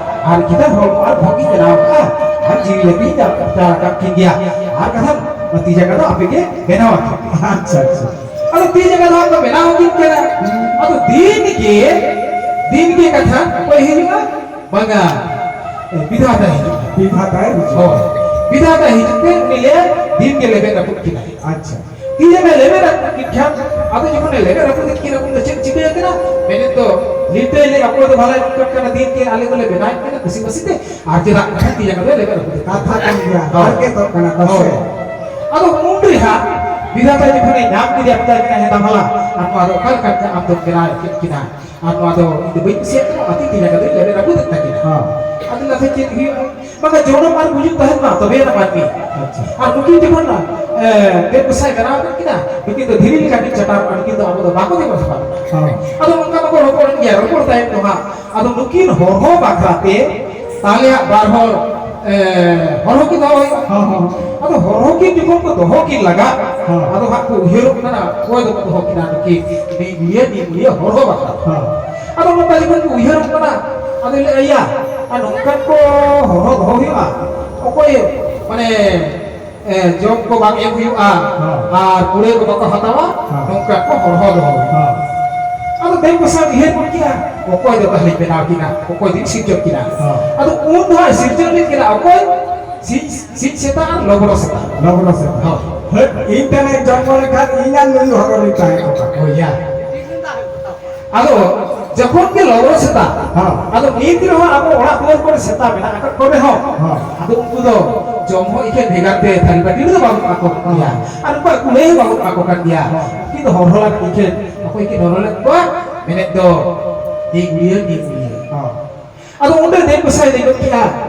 ᱟᱨ ᱪᱮᱫᱟᱜ ᱦᱚᱲᱢᱚ ᱟᱨ ᱵᱚᱦᱚᱜ ᱜᱤᱧ ᱵᱮᱱᱟᱣ ᱠᱟᱜᱼᱟ, ᱟᱨ ᱡᱤᱣᱤ ᱞᱟᱹᱜᱤᱫ ᱤᱧ ᱟᱠᱟᱫ ᱠᱤᱱ ᱜᱮᱭᱟ, ᱟᱨ ᱠᱟᱛᱷᱟ ᱛᱤ ᱡᱟᱸᱜᱟ ᱫᱚ ᱟᱯᱮ ᱜᱮ ᱵᱮᱱᱟᱣ ᱟᱠᱤᱱ᱾ ᱟᱪᱪᱷᱟ, ᱟᱪᱪᱷᱟ᱾ ᱟᱫᱚ ᱛᱤ ᱡᱟᱸᱜᱟ ᱫᱚ ᱦᱟᱸᱜ ᱠᱚ ᱵᱮᱱᱟᱣ ᱟᱹᱠᱤᱱ ᱠᱟᱱᱟ᱾ ᱦᱩᱸ᱾ ᱟᱫᱚ ᱫᱤᱱ ᱜᱮ ᱫᱤᱱ ᱜᱮ ᱠᱟᱛᱷᱟ ᱚᱠᱚᱭ ᱦᱤᱡᱩᱜᱼᱟ? ᱵᱟᱝᱟ, ᱵᱤᱫᱷᱟᱛᱟᱭ ᱦᱤᱡᱩᱜᱼᱟ᱾ ᱵᱤᱫᱷᱟᱛᱟᱭ ᱦᱤᱡᱩᱜᱼᱟ᱾ ᱦᱳᱭ, ᱵᱤᱫᱷᱟᱛᱟᱭ ᱦᱤᱡᱩᱜ ᱛᱮ ᱩᱱᱤ ᱞᱟᱹᱭᱟ, ᱫᱤᱱ ᱜᱮ ᱞᱮᱵᱮᱫ ᱨᱟᱹᱯᱩᱫ ᱠᱤᱱᱟᱭ᱾ ᱟᱪᱪᱷᱟ᱾ ᱛᱤ ᱡᱟᱸᱜᱟ ᱞᱮᱵᱮᱫ ᱨᱟᱹᱯᱩᱫ ᱠᱮᱫ ᱠᱷᱟᱱ, ᱟᱫᱚ ᱡᱚᱠᱷᱚᱱᱮ ᱞᱮᱵᱮᱫ ᱨᱟᱹᱯᱩᱫ ᱠᱮᱫ ᱠᱤᱱᱟ, ᱩᱱ ᱫᱚ ᱪᱮᱫ ᱪᱤᱠᱟᱹ ᱟᱠᱟᱱᱟ? ᱢᱮᱱᱮᱫ ᱫᱚ, ᱱᱤᱛ ᱫᱚᱭ ᱞᱟᱹᱭ, ᱚᱠᱚᱭ ᱫᱚ ᱵᱷᱟᱞᱟᱭ ᱱᱚᱝᱠᱟᱱ ᱠᱟᱱᱟ, ᱫᱤᱱ ᱜᱮ ᱟᱞᱮ ᱫᱚᱞᱮ ᱵᱮᱱᱟᱣᱮᱫ ᱠᱟᱱᱟ ᱠᱩᱥᱤ ᱠᱩᱥᱤ ᱛᱮ, ᱟᱨ ᱪᱮᱫᱟᱜ ᱠᱷᱟᱱ ᱛᱤ ᱡᱟᱸᱜᱟ ᱫᱚᱭ ᱞᱮᱵᱮᱫ ᱨᱟᱹᱯᱩᱫ ᱠᱮᱫ ᱠᱤᱱᱟ᱾ ᱠᱟᱛᱷᱟ ᱠᱟᱱ ᱜᱮᱭᱟ, ᱦᱳᱭ᱾ ᱦᱟᱨᱠᱮᱛᱚᱜ ᱠᱟᱱᱟ ᱠᱚ ᱥᱮ᱾ ᱦᱳᱭ᱾ ᱟᱫᱚ ᱩᱱ ᱨᱮᱦᱟᱸᱜ ᱵᱤᱫᱷᱟᱛᱟ ᱡᱚᱠᱷᱚᱱᱮ ᱧᱟᱢ ᱠᱮᱫᱮᱭᱟ, ᱢᱮᱛᱟᱭ ᱠᱟᱱᱟ, ᱦᱮᱸ ᱫᱟ ᱵᱷᱟᱞᱟ, ᱟᱨ ᱱᱚᱣᱟ ᱫᱚ ᱚᱠᱟ ᱞᱮᱠᱟ ᱟᱢ ᱫᱚᱢ ᱵᱮᱱᱟᱣ ᱠᱮᱫ ᱠᱤᱱᱟ? ᱟᱨ ᱱᱚᱣᱟ ᱫᱚ ᱤᱧ ᱫᱚ ᱵᱟᱹᱧ ᱠᱩᱥᱤᱭᱟᱜ ᱠᱟᱱᱟ, ᱚᱱᱟᱛᱮ ᱛᱤ ᱡᱟᱸᱜᱟ ᱫᱚᱧ ᱞᱮᱵᱮᱫ ᱨᱟᱹᱯᱩᱫ ᱮᱫ ᱛᱟᱹᱠᱤᱱᱟ᱾ ᱦᱚᱸ᱾ ᱟᱫᱚ ᱠᱟᱛᱷᱟ ᱪᱮᱫ ᱦᱩᱭᱩᱜᱼᱟ? ᱵᱟᱠᱷᱟᱱ ᱡᱚᱱᱚᱢ ᱟᱨ ᱜᱩᱡᱩᱜ ᱛᱟᱦᱮᱱ ᱢᱟ, ᱛᱚᱵᱮ ᱟᱱᱟ ᱢᱟᱹᱱᱢᱤ᱾ ᱟᱪᱪᱷᱟ᱾ ᱟᱨ ᱱᱩᱠᱤᱱ ᱡᱚᱠᱷᱚᱱ, ᱮ, ᱫᱮᱵ ᱜᱚᱸᱥᱟᱭ ᱵᱮᱱᱟᱣ ᱠᱮᱫ ᱠᱤᱱᱟ, ᱱᱩᱠᱤᱱ ᱫᱚ ᱫᱷᱤᱨᱤ ᱞᱮᱠᱟ ᱠᱤᱱ ᱪᱟᱴᱟᱣ ᱠᱚᱜᱼᱟ, ᱱᱩᱠᱤᱱ ᱫᱚ ᱟᱵᱚ ᱫᱚ ᱵᱟᱠᱚ ᱫᱮᱵᱟ ᱥᱮᱵᱟ ᱠᱚᱣᱟ᱾ ᱦᱚᱸ᱾ ᱟᱫᱚ ᱱᱚᱝᱠᱟ ᱫᱚᱠᱚ ᱨᱚᱯᱚᱲ ᱮᱱ ᱜᱮᱭᱟ, ᱨᱚᱯᱚᱲ ᱛᱟᱭᱚᱢ ᱫᱚ ᱦᱟᱸᱜ, ᱟᱫᱚ ᱱᱩᱠᱤᱱ ᱦᱚᱨᱦᱚ ᱵᱟᱠᱷᱨᱟ ᱛᱮ ᱛᱟᱦᱞᱮ ᱦᱟᱸᱜ ᱵᱟᱨ ᱦᱚᱲ, ᱮ, ᱦᱚᱨᱦᱚ ᱠᱤᱱ ᱫᱚᱦᱚ ᱦᱩᱭᱩᱜᱼᱟ᱾ ᱦᱚᱸ, ᱦᱚᱸ᱾ ᱟᱫᱚ ᱦᱚᱨᱦᱚ ᱠᱤᱱ ᱡᱚᱠᱷᱚᱱ ᱠᱚ ᱫᱚᱦᱚ ᱠᱤᱱ ᱞᱟᱜᱟ, ᱦᱚᱸ᱾ ᱟᱫᱚ ᱦᱟᱸᱜ ᱠᱚ ᱩᱭᱦᱟᱹᱨᱚᱜ ᱠᱟᱱᱟ, ᱚᱠᱚᱭ ᱫᱚᱠᱚ ᱫᱚᱦᱚ ᱠᱤᱱᱟ ᱱᱩᱠᱤᱱ ᱱᱤᱜᱩᱲᱤᱭᱟᱹ, ᱱᱤᱜᱩᱲᱤᱭᱟᱹ ᱦᱚᱨᱦᱚ ᱵᱟᱠᱷᱨᱟ᱾ ᱦᱚᱸ᱾ ᱟᱫᱚ ᱱᱚᱝᱠᱟ ᱡᱚᱠᱷᱚᱱ ᱠᱚ ᱩᱭᱦᱟᱹᱨᱚᱜ ᱠᱟᱱᱟ, ᱟᱫᱚ ᱞᱟᱹᱭᱟ, ᱭᱟ, ᱟᱨ ᱱᱚᱝᱠᱟᱱ ᱠᱚ ᱦᱚᱨᱦᱚ ᱫᱚᱦᱚ ᱦᱩᱭᱩᱜᱼᱟ, ᱚᱠᱚᱭ, ᱢᱟᱱᱮ, ᱮ, ᱡᱚᱢ ᱠᱚ ᱵᱟᱝ ᱮᱢ ᱦᱩᱭᱩᱜᱼᱟ, ᱦᱚᱸ᱾ ᱟᱨ ᱠᱩᱲᱟᱹᱭ ᱠᱚ ᱵᱟᱠᱚ ᱦᱟᱛᱟᱣᱟ, ᱦᱚᱸ᱾ ᱱᱚᱝᱠᱟ ᱠᱚ ᱦᱚᱨᱦᱚ ᱫᱚᱦᱚ ᱦᱩᱭᱩᱜᱼᱟ᱾ ᱦᱚᱸ᱾ ᱟᱫᱚ ᱫᱮᱵ ᱜᱚᱸᱥᱟᱭ ᱩᱭᱦᱟᱹᱨ ᱜᱚᱫ ᱠᱮᱫᱟ, ᱚᱠᱚᱭ ᱫᱚ ᱛᱟᱦᱞᱮᱧ ᱵᱮᱱᱟᱣ ᱠᱤᱱᱟ, ᱚᱠᱚᱭ ᱫᱚᱧ ᱥᱤᱨᱡᱚᱱ ᱠᱤᱱᱟ? ᱦᱚᱸ᱾ ᱟᱫᱚ ᱩᱱ ᱫᱚ ᱦᱟᱸᱜ ᱥᱤᱨᱡᱚᱱ ᱞᱮᱫ ᱠᱤᱱᱟ ᱚᱠᱚᱭ? ᱥᱤᱧ, ᱥᱤᱧ ᱥᱮᱛᱟ ᱟᱨ ᱞᱚᱵᱚᱲᱚ ᱥᱮᱛᱟ᱾ ᱞᱚᱵᱚᱲᱚ ᱥᱮᱛᱟ᱾ ᱦᱳᱭ᱾ ᱦᱳᱭ, ᱤᱧ ᱛᱟᱦᱞᱮ ᱡᱚᱱᱢᱚ ᱞᱮᱠᱷᱟᱱ ᱤᱧ ᱟᱨ ᱱᱩᱭ ᱦᱚᱨᱚ ᱨᱤᱧ ᱛᱟᱦᱮᱸ ᱠᱚᱜᱼᱟ᱾ ᱦᱳᱭ ᱭᱟ᱾ ᱟᱫᱚ ᱡᱚᱠᱷᱚᱱ ᱜᱮ ᱞᱚᱵᱚᱲᱚ ᱥᱮᱛᱟ, ᱦᱚᱸ᱾ ᱟᱫᱚ ᱱᱤᱛ ᱨᱮᱦᱚᱸ ᱟᱵᱚ ᱚᱲᱟᱜ ᱫᱩᱣᱟᱹᱨ ᱠᱚᱨᱮ ᱥᱮᱛᱟ ᱢᱮᱱᱟᱜ ᱟᱠᱟᱫ ᱠᱚ ᱨᱮᱦᱚᱸ, ᱦᱚᱸ᱾ ᱟᱫᱚ ᱩᱱᱠᱩ ᱫᱚ ᱡᱚᱢ ᱦᱚᱸ ᱮᱠᱮᱱ ᱵᱷᱮᱜᱟᱨ ᱛᱮ ᱛᱷᱟᱹᱨᱤ ᱵᱟᱹᱴᱤ ᱨᱮᱫᱚ ᱵᱟᱵᱚᱱ ᱮᱢᱟ ᱠᱚ ᱠᱟᱱ ᱜᱮᱭᱟ᱾ ᱦᱚᱸ᱾ ᱟᱨ ᱩᱱᱠᱩᱣᱟᱜ ᱠᱩᱲᱟᱹᱭ ᱦᱚᱸ ᱵᱟᱵᱚᱱ ᱮᱢᱟ ᱠᱚ ᱠᱟᱱ ᱜᱮᱭᱟ᱾ ᱦᱚᱸ᱾ ᱩᱱᱠᱤᱱ ᱫᱚ ᱦᱚᱨᱦᱚ ᱞᱟᱹᱜᱤᱫ ᱮᱠᱮᱱ ᱚᱠᱚᱭ ᱠᱤᱱ ᱦᱚᱨᱦᱚ ᱞᱮᱫ ᱠᱚᱣᱟ? ᱢᱮᱱᱮᱫ ᱫᱚ ᱱᱤᱜᱩᱲᱤᱭᱟᱹ, ᱱᱤᱜᱩᱲᱤᱭᱟᱹ᱾ ᱦᱚᱸ᱾ ᱟᱫᱚ ᱚᱸᱰᱮ ᱫᱮᱵ ᱜᱚᱸᱥᱟᱭ ᱞᱟᱹᱭ ᱜᱚᱫ ᱠᱮᱫᱼᱟ,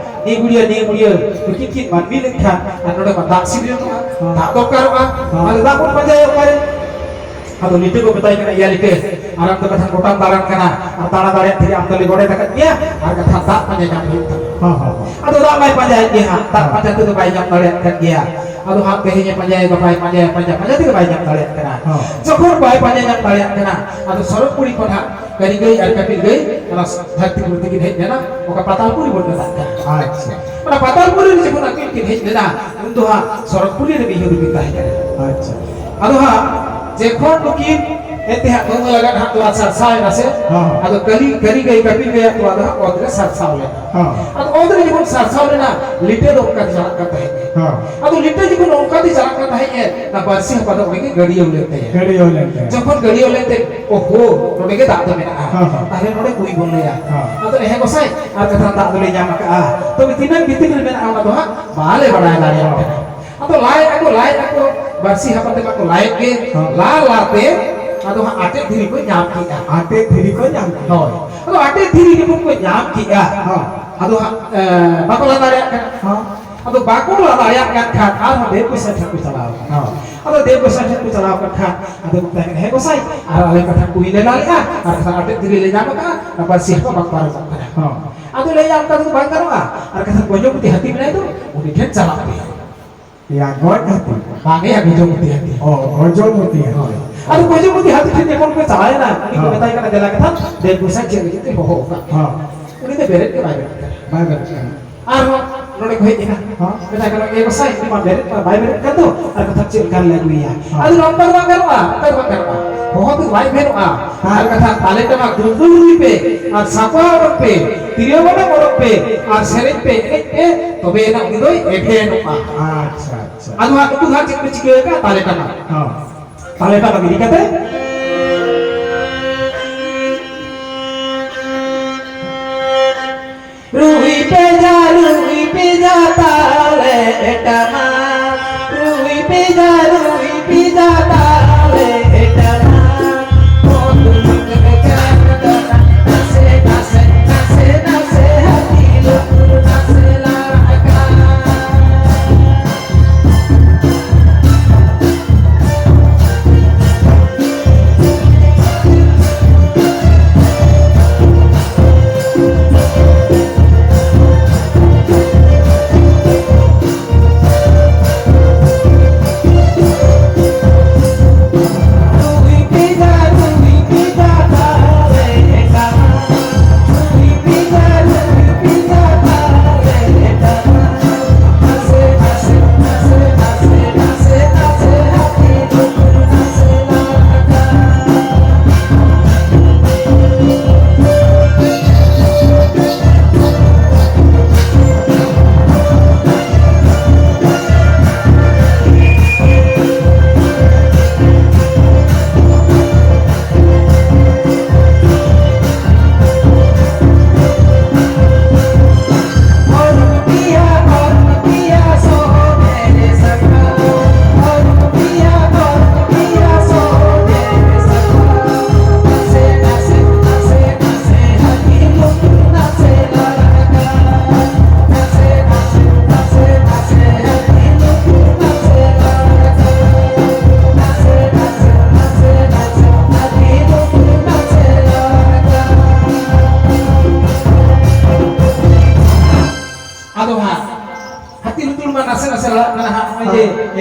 ᱱᱤᱜᱩᱲᱤᱭᱟᱹ, ᱱᱤᱜᱩᱲᱤᱭᱟᱹ, ᱱᱩᱠᱤᱱ ᱠᱤᱱ ᱢᱟᱹᱱᱢᱤ ᱞᱮᱱᱠᱷᱟᱱ, ᱟᱨ ᱱᱚᱰᱮ ᱢᱟ ᱫᱟᱜ ᱥᱤᱨᱡᱚᱱᱚᱜᱼᱟ, ᱦᱚᱸ᱾ ᱫᱟᱜ ᱫᱚᱨᱠᱟᱨᱚᱜᱼᱟ, ᱦᱚᱸ᱾ ᱟᱫᱚ ᱫᱟᱜ ᱵᱚᱱ ᱯᱟᱸᱡᱟᱭᱟ ᱚᱠᱟᱨᱮ? ᱟᱫᱚ ᱞᱤᱴᱟᱹ ᱠᱚ ᱢᱮᱛᱟᱭ ᱠᱟᱱᱟ, ᱭᱟ ᱞᱤᱴᱟᱹ, ᱟᱨ ᱟᱢ ᱫᱚ ᱠᱟᱛᱷᱟ ᱜᱚᱴᱟᱢ ᱫᱟᱬᱟᱱ ᱠᱟᱱᱟ, ᱟᱨ ᱫᱟᱬᱟ ᱫᱟᱲᱮᱭᱟᱜ ᱛᱮᱜᱮ ᱟᱢ ᱫᱚᱞᱮ ᱜᱚᱰᱮᱛ ᱟᱠᱟᱫ ᱢᱮᱭᱟ, ᱟᱨ ᱠᱟᱛᱷᱟ ᱫᱟᱜ ᱯᱟᱸᱡᱟ ᱧᱟᱢ ᱦᱩᱭᱩᱜ ᱛᱟᱢᱟ᱾ ᱦᱚᱸ, ᱦᱚᱸ, ᱦᱚᱸ᱾ ᱟᱫᱚ ᱫᱟᱜ ᱢᱟᱭ ᱯᱟᱸᱡᱟᱭᱮᱫ ᱜᱮᱭᱟ ᱦᱟᱸᱜ, ᱫᱟᱜ ᱦᱚᱸ᱾ ᱯᱟᱸᱡᱟ ᱛᱮᱫᱚ ᱵᱟᱭ ᱧᱟᱢ ᱫᱟᱲᱮᱭᱟᱜ ᱠᱟᱱ ᱜᱮᱭᱟ᱾ ᱟᱫᱚ ᱦᱟᱸᱜ ᱛᱮᱦᱮᱧᱮ ᱯᱟᱸᱡᱟᱭᱟ, ᱜᱟᱯᱟᱭ ᱯᱟᱸᱡᱟᱭᱟ, ᱯᱟᱸᱡᱟ, ᱯᱟᱸᱡᱟ ᱛᱮᱜᱮ ᱵᱟᱭ ᱧᱟᱢ ᱫᱟᱲᱮᱭᱟᱜ ᱠᱟᱱᱟ᱾ ᱦᱚᱸ᱾ ᱡᱚᱠᱷᱚᱱ ᱵᱟᱭ ᱯᱟᱸᱡᱟ ᱧᱟᱢ ᱫᱟᱲᱮᱭᱟᱜ ᱠᱟᱱᱟ, ᱟᱫᱚ ᱥᱚᱨᱚᱜᱽᱯᱩᱨᱤ ᱠᱷᱚᱱ ᱦᱟᱸᱜ ᱠᱟᱹᱨᱤ ᱜᱟᱹᱭ ᱟᱨ ᱠᱟᱹᱯᱤᱞ ᱜᱟᱹᱭ ᱚᱱᱟ ᱫᱷᱟᱹᱨᱛᱤ ᱯᱩᱨᱤ ᱛᱮᱠᱤᱱ ᱦᱮᱡ ᱞᱮᱱᱟ, ᱚᱠᱟ ᱯᱟᱛᱟᱞᱯᱩᱨᱤ ᱵᱚᱱ ᱢᱮᱛᱟᱜ ᱠᱟᱱᱟ᱾ ᱟᱪᱪᱷᱟ᱾ ᱚᱱᱟ ᱯᱟᱛᱟᱞᱯᱩᱨᱤ ᱨᱮ ᱡᱚᱠᱷᱚᱱ ᱟᱹᱠᱤᱱ ᱠᱤᱱ ᱦᱮᱡ ᱞᱮᱱᱟ, ᱩᱱ ᱫᱚ ᱦᱟᱸᱜ ᱥᱚᱨᱚᱜᱽᱯᱩᱨᱤ ᱨᱮ ᱢᱤᱫ ᱦᱚᱲ ᱫᱚᱠᱤᱱ ᱛᱟᱦᱮᱸ ᱠᱟᱱᱟ᱾ ᱟᱪᱪᱷᱟ᱾ ᱟᱫᱚ ᱦᱟᱸᱜ ᱡᱚᱠᱷᱚᱱ ᱱᱩᱠᱤᱱ ᱮᱱᱛᱮ ᱦᱟᱸᱜ ᱫᱚᱢᱮ ᱞᱟᱜᱟᱫ ᱦᱟᱸᱜ ᱛᱚᱣᱟ ᱥᱟᱨᱥᱟᱣ ᱮᱱᱟ ᱥᱮ? ᱦᱚᱸ᱾ ᱟᱫᱚ ᱠᱟᱹᱞᱤ, ᱠᱟᱹᱞᱤ ᱜᱟᱹᱭ ᱠᱟᱹᱯᱤ ᱜᱟᱹᱭᱟᱜ ᱛᱚᱣᱟ ᱫᱚ ᱦᱟᱸᱜ ᱚᱛ ᱨᱮ ᱥᱟᱨᱥᱟᱣ ᱞᱮᱱᱟ᱾ ᱦᱚᱸ᱾ ᱟᱫᱚ ᱚᱛ ᱨᱮ ᱡᱚᱠᱷᱚᱱ ᱥᱟᱨᱥᱟᱣ ᱞᱮᱱᱟ, ᱞᱤᱴᱟᱹ ᱫᱚ ᱚᱱᱠᱟ ᱛᱮ ᱪᱟᱞᱟᱜ ᱠᱟᱱ ᱛᱟᱦᱮᱸᱫ᱾ ᱦᱚᱸ᱾ ᱟᱫᱚ ᱞᱤᱴᱟᱹ ᱡᱚᱠᱷᱚᱱ ᱚᱱᱠᱟ ᱛᱮ ᱪᱟᱞᱟᱜ ᱠᱟᱱ ᱛᱟᱦᱮᱸᱫ ᱮ, ᱚᱱᱟ ᱵᱟᱹᱨᱥᱤ ᱦᱟᱯᱟ ᱫᱚ ᱚᱸᱰᱮ ᱜᱮ ᱜᱟᱹᱰᱭᱟᱹᱣ ᱞᱮᱱ ᱛᱟᱭᱟ᱾ ᱜᱟᱹᱰᱭᱟᱹᱣ ᱞᱮᱱ ᱛᱟᱭᱟ᱾ ᱡᱚᱠᱷᱚᱱ ᱜᱟᱹᱰᱭᱟᱹᱣ ᱞᱮᱱ ᱛᱮ, ᱳᱦᱳ, ᱱᱚᱰᱮ ᱜᱮ ᱫᱟᱜ ᱫᱚ ᱢᱮᱱᱟᱜᱼᱟ᱾ ᱦᱚᱸ, ᱦᱚᱸ᱾ ᱛᱟᱦᱞᱮ ᱱᱚᱰᱮ ᱠᱩᱸᱭ ᱵᱚᱱ ᱞᱟᱹᱭᱟ᱾ ᱦᱚᱸ᱾ ᱟᱫᱚ ᱞᱟᱹᱭᱟ, "ᱦᱮᱸ ᱜᱚᱸᱥᱟᱭ, ᱟᱨ ᱠᱟᱛᱷᱟ ᱫᱟᱜ ᱫᱚᱞᱮ ᱧᱟᱢ ᱟᱠᱟᱜᱼᱟ, ᱛᱚᱵᱮ ᱛᱤᱱᱟᱹᱜ ᱵᱷᱤᱛᱤᱨ ᱨᱮ ᱢᱮᱱᱟᱜᱼᱟ ᱚᱱᱟ ᱫᱚ ᱦᱟᱸᱜ ᱵᱟᱞᱮ ᱵᱟᱲᱟᱭ ᱫᱟᱲᱮᱭᱟᱜ ᱠᱟᱱᱟ᱾" ᱟᱫᱚ ᱞᱟᱭᱮᱫ ᱟᱠᱚ, ᱞᱟᱭᱮᱫ ᱟᱠᱚ, ᱵᱟᱹᱲᱥᱤ ᱦᱟᱯᱟ ᱛᱮᱢᱟ ᱠᱚ ᱞᱟᱭᱮᱫ ᱜᱮ, ᱦᱚᱸ᱾ ᱞᱟ ᱞᱟ ᱛᱮ ᱟᱫᱚ ᱦᱟᱸᱜ ᱟᱴᱮᱫ ᱫᱷᱤᱨᱤ ᱠᱚ ᱧᱟᱢ ᱠᱮᱜᱼᱟ᱾ ᱟᱴᱮᱫ ᱫᱷᱤᱨᱤ ᱠᱚ ᱧᱟᱢ ᱠᱮᱜᱼᱟ᱾ ᱦᱳᱭ᱾ ᱟᱫᱚ ᱟᱴᱮᱫ ᱫᱷᱤᱨᱤ ᱡᱚᱠᱷᱚᱱ ᱠᱚ ᱧᱟᱢ ᱠᱮᱜᱼᱟ, ᱦᱚᱸ᱾ ᱟᱫᱚ ᱦᱟᱸᱜ, ᱮ, ᱵᱟᱠᱚ ᱞᱟ ᱫᱟᱲᱮᱭᱟᱜ ᱠᱟᱱᱟ᱾ ᱦᱚᱸ᱾ ᱟᱫᱚ ᱵᱟᱠᱚ ᱞᱟ ᱫᱟᱲᱮᱭᱟᱜ ᱠᱟᱱ ᱠᱷᱟᱱ ᱟᱨᱦᱚᱸ ᱫᱮᱵ ᱜᱚᱸᱥᱟᱭ ᱴᱷᱮᱱ ᱠᱚ ᱪᱟᱞᱟᱣ ᱠᱟᱱᱟ᱾ ᱦᱚᱸ᱾ ᱟᱫᱚ ᱫᱮᱵ ᱜᱚᱸᱥᱟᱭ ᱴᱷᱮᱱ ᱠᱚ ᱪᱟᱞᱟᱣ ᱠᱟᱱ ᱠᱷᱟᱱ ᱟᱫᱚ ᱢᱮᱛᱟᱭ ᱠᱟᱱᱟ, "ᱦᱮᱸ ᱜᱚᱸᱥᱟᱭ, ᱟᱨ ᱟᱞᱮ ᱠᱟᱛᱷᱟ ᱠᱩᱲᱤ ᱞᱮ ᱞᱟ ᱞᱮᱜᱼᱟ, ᱟᱨ ᱠᱟᱛᱷᱟ ᱟᱴᱮᱫ ᱫᱷᱤᱨᱤ ᱞᱮ ᱧᱟᱢ ᱟᱠᱟᱫᱼᱟ, ᱟᱨ ᱵᱟᱹᱲᱥᱤ ᱦᱟᱯᱟ ᱵᱟᱝ ᱯᱟᱨᱚᱢᱚᱜ ᱠᱟᱱᱟ᱾" ᱦᱚᱸ᱾ ᱟᱫᱚ ᱞᱟᱹᱭᱟ, "ᱚᱱᱠᱟ ᱫᱚ ᱵᱟᱝ ᱜᱟᱱᱚᱜᱼᱟ, ᱟᱨ ᱠᱟᱛᱷᱟ ᱜᱚᱡᱚᱢᱚᱛᱤ ᱦᱟᱹᱛᱤ ᱢᱮᱱᱟᱭ ᱫᱚ, ᱩᱱᱤ ᱴᱷᱮᱱ ᱪᱟᱞᱟᱜ ᱯᱮ᱾" ᱭᱟ, ᱜᱚᱡ ᱦᱟᱹᱛᱤ? ᱵᱟᱝ ᱭᱟ, ᱜᱚᱡᱚᱢᱚᱛᱤ ᱦᱟᱹᱛᱤ᱾ ᱚ, ᱜᱚᱡᱚᱢᱚᱛᱤ ᱦᱟᱹᱛᱤ᱾ ᱦᱳᱭ᱾ ᱟᱫᱚ ᱜᱚᱡᱚᱢᱚᱛᱤ ᱦᱟᱹᱛᱤ ᱴᱷᱮᱱ ᱡᱚᱠᱷᱚᱱ ᱠᱚ ᱪᱟᱞᱟᱣᱮᱱᱟ, ᱩᱱᱤ ᱠᱚ ᱦᱚᱸ᱾ ᱢᱮᱛᱟᱭ ᱠᱟᱱᱟ, "ᱫᱮᱞᱟ ᱠᱟᱛᱷᱟ, ᱫᱮᱵ ᱜᱚᱸᱥᱟᱭ ᱪᱮᱫ ᱞᱟᱹᱜᱤᱫ ᱛᱮ ᱦᱚᱦᱚ ᱟᱠᱟᱫ?" ᱦᱚᱸ᱾ ᱩᱱᱤ ᱫᱚ ᱵᱮᱨᱮᱫ ᱜᱮ ᱵᱟᱭ ᱵᱮᱨᱮᱫ ᱠᱟᱱᱟ᱾ ᱵᱟᱭ ᱵᱮᱨᱮᱫ ᱠᱟᱱᱟ᱾ ᱟᱨᱦᱚᱸ ᱱᱚᱰᱮ ᱠᱚ ᱦᱮᱡ ᱮᱱᱟ᱾ ᱦᱚᱸ᱾ ᱢᱮᱛᱟᱭ ᱠᱟᱱᱟ, "ᱮ ᱜᱚᱸᱥᱟᱭ, ᱩᱱᱤ ᱢᱟ ᱵᱮᱨᱮᱫ ᱢᱟ ᱵᱟᱭ ᱵᱮᱨᱮᱫ ᱠᱟᱱ ᱫᱚ, ᱟᱨ ᱠᱟᱛᱷᱟ ᱪᱮᱫ ᱞᱮᱠᱟ ᱞᱮ ᱟᱹᱜᱩᱭᱮᱭᱟ?" ᱦᱚᱸ᱾ ᱟᱫᱚ ᱱᱚᱝᱠᱟ ᱫᱚ ᱵᱟᱝ ᱜᱟᱱᱚᱜᱼᱟ, ᱱᱚᱝᱠᱟ ᱫᱚ ᱵᱟᱝ ᱜᱟᱱᱚᱜᱼᱟ᱾ ᱦᱚᱦᱚ ᱛᱮᱫᱚ ᱵᱟᱭ ᱵᱷᱮᱱᱚᱜᱼᱟ᱾ ᱟᱨ ᱠᱟᱛᱷᱟ ᱛᱟᱞᱮ ᱴᱟᱢᱟᱠ ᱫᱩᱞᱫᱩᱞ ᱨᱩᱭ ᱯᱮ, ᱟᱨ ᱥᱟᱯᱲᱟᱣ ᱚᱰᱚᱠ ᱯᱮ, ᱛᱤᱨᱭᱳ ᱵᱟᱱᱟᱢ ᱚᱰᱚᱠ ᱯᱮ, ᱟᱨ ᱥᱮᱨᱮᱧ ᱯᱮ, ᱮᱱᱮᱡ ᱯᱮ, ᱛᱚᱵᱮ ᱮᱱᱟᱝ ᱩᱱᱤ ᱫᱚᱭ ᱮᱵᱷᱮᱱᱚᱜᱼᱟ᱾ ᱟᱪᱪᱷᱟ, ᱟᱪᱪᱷᱟ᱾ ᱟᱫᱚ ᱦᱟᱸᱜ ᱱᱩᱠᱩ ᱫᱚ ᱦᱟᱸᱜ ᱪᱮᱫ ᱠᱚ ᱪᱤᱠᱟᱹ ᱟᱠᱟᱫᱼᱟ? ᱛᱟᱞᱮ ᱴᱟᱢᱟᱠ᱾ ᱦᱚᱸ᱾ ᱛᱟᱞᱮ ᱴᱟᱢᱟᱠ ᱤᱫᱤ ᱠᱟᱛᱮ᱾ ᱨᱩᱭ ᱯᱮ ᱡᱟ, ᱨᱩᱭ ᱯᱮ ᱡᱟ ᱛᱟᱞᱮ ᱴᱟᱢᱟᱠ, ᱨᱩᱭ ᱯᱮ ᱡᱟ, ᱨᱩᱭ ᱯᱮ ᱡᱟ ᱛᱟᱞᱮ ᱴᱟᱢᱟᱠ᱾ ᱱᱟᱥᱮ, ᱱᱟᱥᱮ, ᱱᱟᱥᱮ, ᱱᱟᱥᱮ ᱦᱟᱹᱛᱤ ᱞᱩᱛᱩᱨ ᱱᱟᱥᱮ ᱞᱟᱲᱟᱜ ᱠᱟᱱ᱾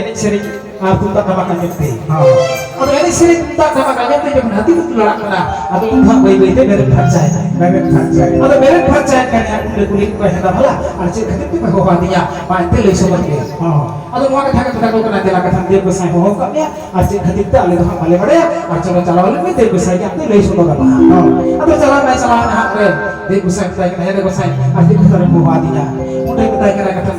ᱮᱱᱮᱡ ᱥᱮᱨᱮᱧ ᱟᱨ ᱛᱩᱢᱫᱟᱜ ᱴᱟᱢᱟᱠ ᱟᱸᱡᱚᱢ ᱛᱮ᱾ ᱦᱚᱸ᱾ ᱟᱫᱚ ᱮᱱᱮᱡ ᱥᱮᱨᱮᱧ ᱛᱩᱢᱫᱟᱜ ᱴᱟᱢᱟᱠ ᱟᱸᱡᱚᱢ ᱛᱮ ᱡᱚᱠᱷᱚᱱ ᱦᱟᱹᱛᱤ ᱠᱚ ᱞᱟᱲᱟᱜ ᱠᱟᱱᱟ, ᱟᱫᱚ ᱩᱱ ᱫᱚ ᱦᱟᱸᱜ ᱵᱟᱹᱭ ᱵᱟᱹᱭ ᱛᱮ ᱵᱮᱨᱮᱫ ᱯᱷᱟᱨᱪᱟᱭᱮᱱᱟ᱾ ᱵᱮᱨᱮᱫ ᱯᱷᱟᱨᱪᱟᱭᱮᱱᱟ᱾ ᱟᱫᱚ ᱵᱮᱨᱮᱫ ᱯᱷᱟᱨᱪᱟᱭᱮᱱ ᱠᱷᱟᱱ ᱦᱟᱸᱜ ᱩᱱᱨᱮ ᱠᱩᱞᱤ ᱠᱚᱣᱟᱭ, "ᱦᱮᱸᱫᱟ ᱵᱷᱟᱞᱟ, ᱟᱨ ᱪᱮᱫ ᱠᱷᱟᱹᱛᱤᱨ ᱛᱮᱯᱮ ᱦᱚᱦᱚ ᱟᱹᱫᱤᱧᱟ? ᱢᱟ ᱮᱱᱛᱮ ᱞᱟᱹᱭ ᱥᱚᱫᱚᱨ ᱯᱮ?" ᱦᱚᱸ᱾ ᱟᱫᱚ ᱱᱚᱣᱟ ᱠᱟᱛᱷᱟ ᱠᱚ ᱢᱮᱛᱟ ᱠᱚ ᱠᱟᱱᱟ, "ᱫᱮᱞᱟ ᱠᱟᱛᱷᱟᱱ ᱫᱮᱵ ᱜᱚᱸᱥᱟᱭ ᱦᱚᱦᱚ ᱟᱠᱟᱫ ᱢᱮᱭᱟ, ᱟᱨ ᱪᱮᱫ ᱠᱷᱟᱹᱛᱤᱨ ᱛᱮ ᱟᱞᱮ ᱫᱚ ᱦᱟᱸᱜ ᱵᱟᱞᱮ ᱵᱟᱲᱟᱭᱟ, ᱟᱨ ᱪᱚᱞᱚ ᱪᱟᱞᱟᱣ ᱞᱮᱱ ᱢᱮ, ᱫᱮᱵ ᱜᱚᱸᱥᱟᱭ ᱜᱮ ᱟᱢ ᱫᱚᱭ ᱞᱟᱹᱭ ᱥᱚᱫᱚᱨ ᱟᱢᱟ᱾" ᱦᱚᱸ᱾ ᱟᱫᱚ ᱪᱟᱞᱟᱣ ᱮᱱᱟᱭ, ᱪᱟᱞᱟᱣ ᱮᱱᱟ ᱦᱟᱸᱜ ᱨᱮ, ᱫᱮᱵ ᱜᱚᱸᱥᱟᱭ ᱢᱮᱛᱟᱭ ᱠᱟᱱᱟ, "ᱦᱮᱸᱫᱟ ᱜᱚᱸᱥᱟᱭ, ᱟᱨ ᱪᱮᱫ ᱠᱷᱟᱹᱛᱤᱨ ᱮᱢ ᱦᱚᱦᱚ ᱟᱹᱫᱤᱧᱟ?" ᱩᱱᱨᱮ ᱢᱮᱛᱟᱭ ᱠᱟᱱᱟ, ᱠᱟᱛᱷᱟᱱ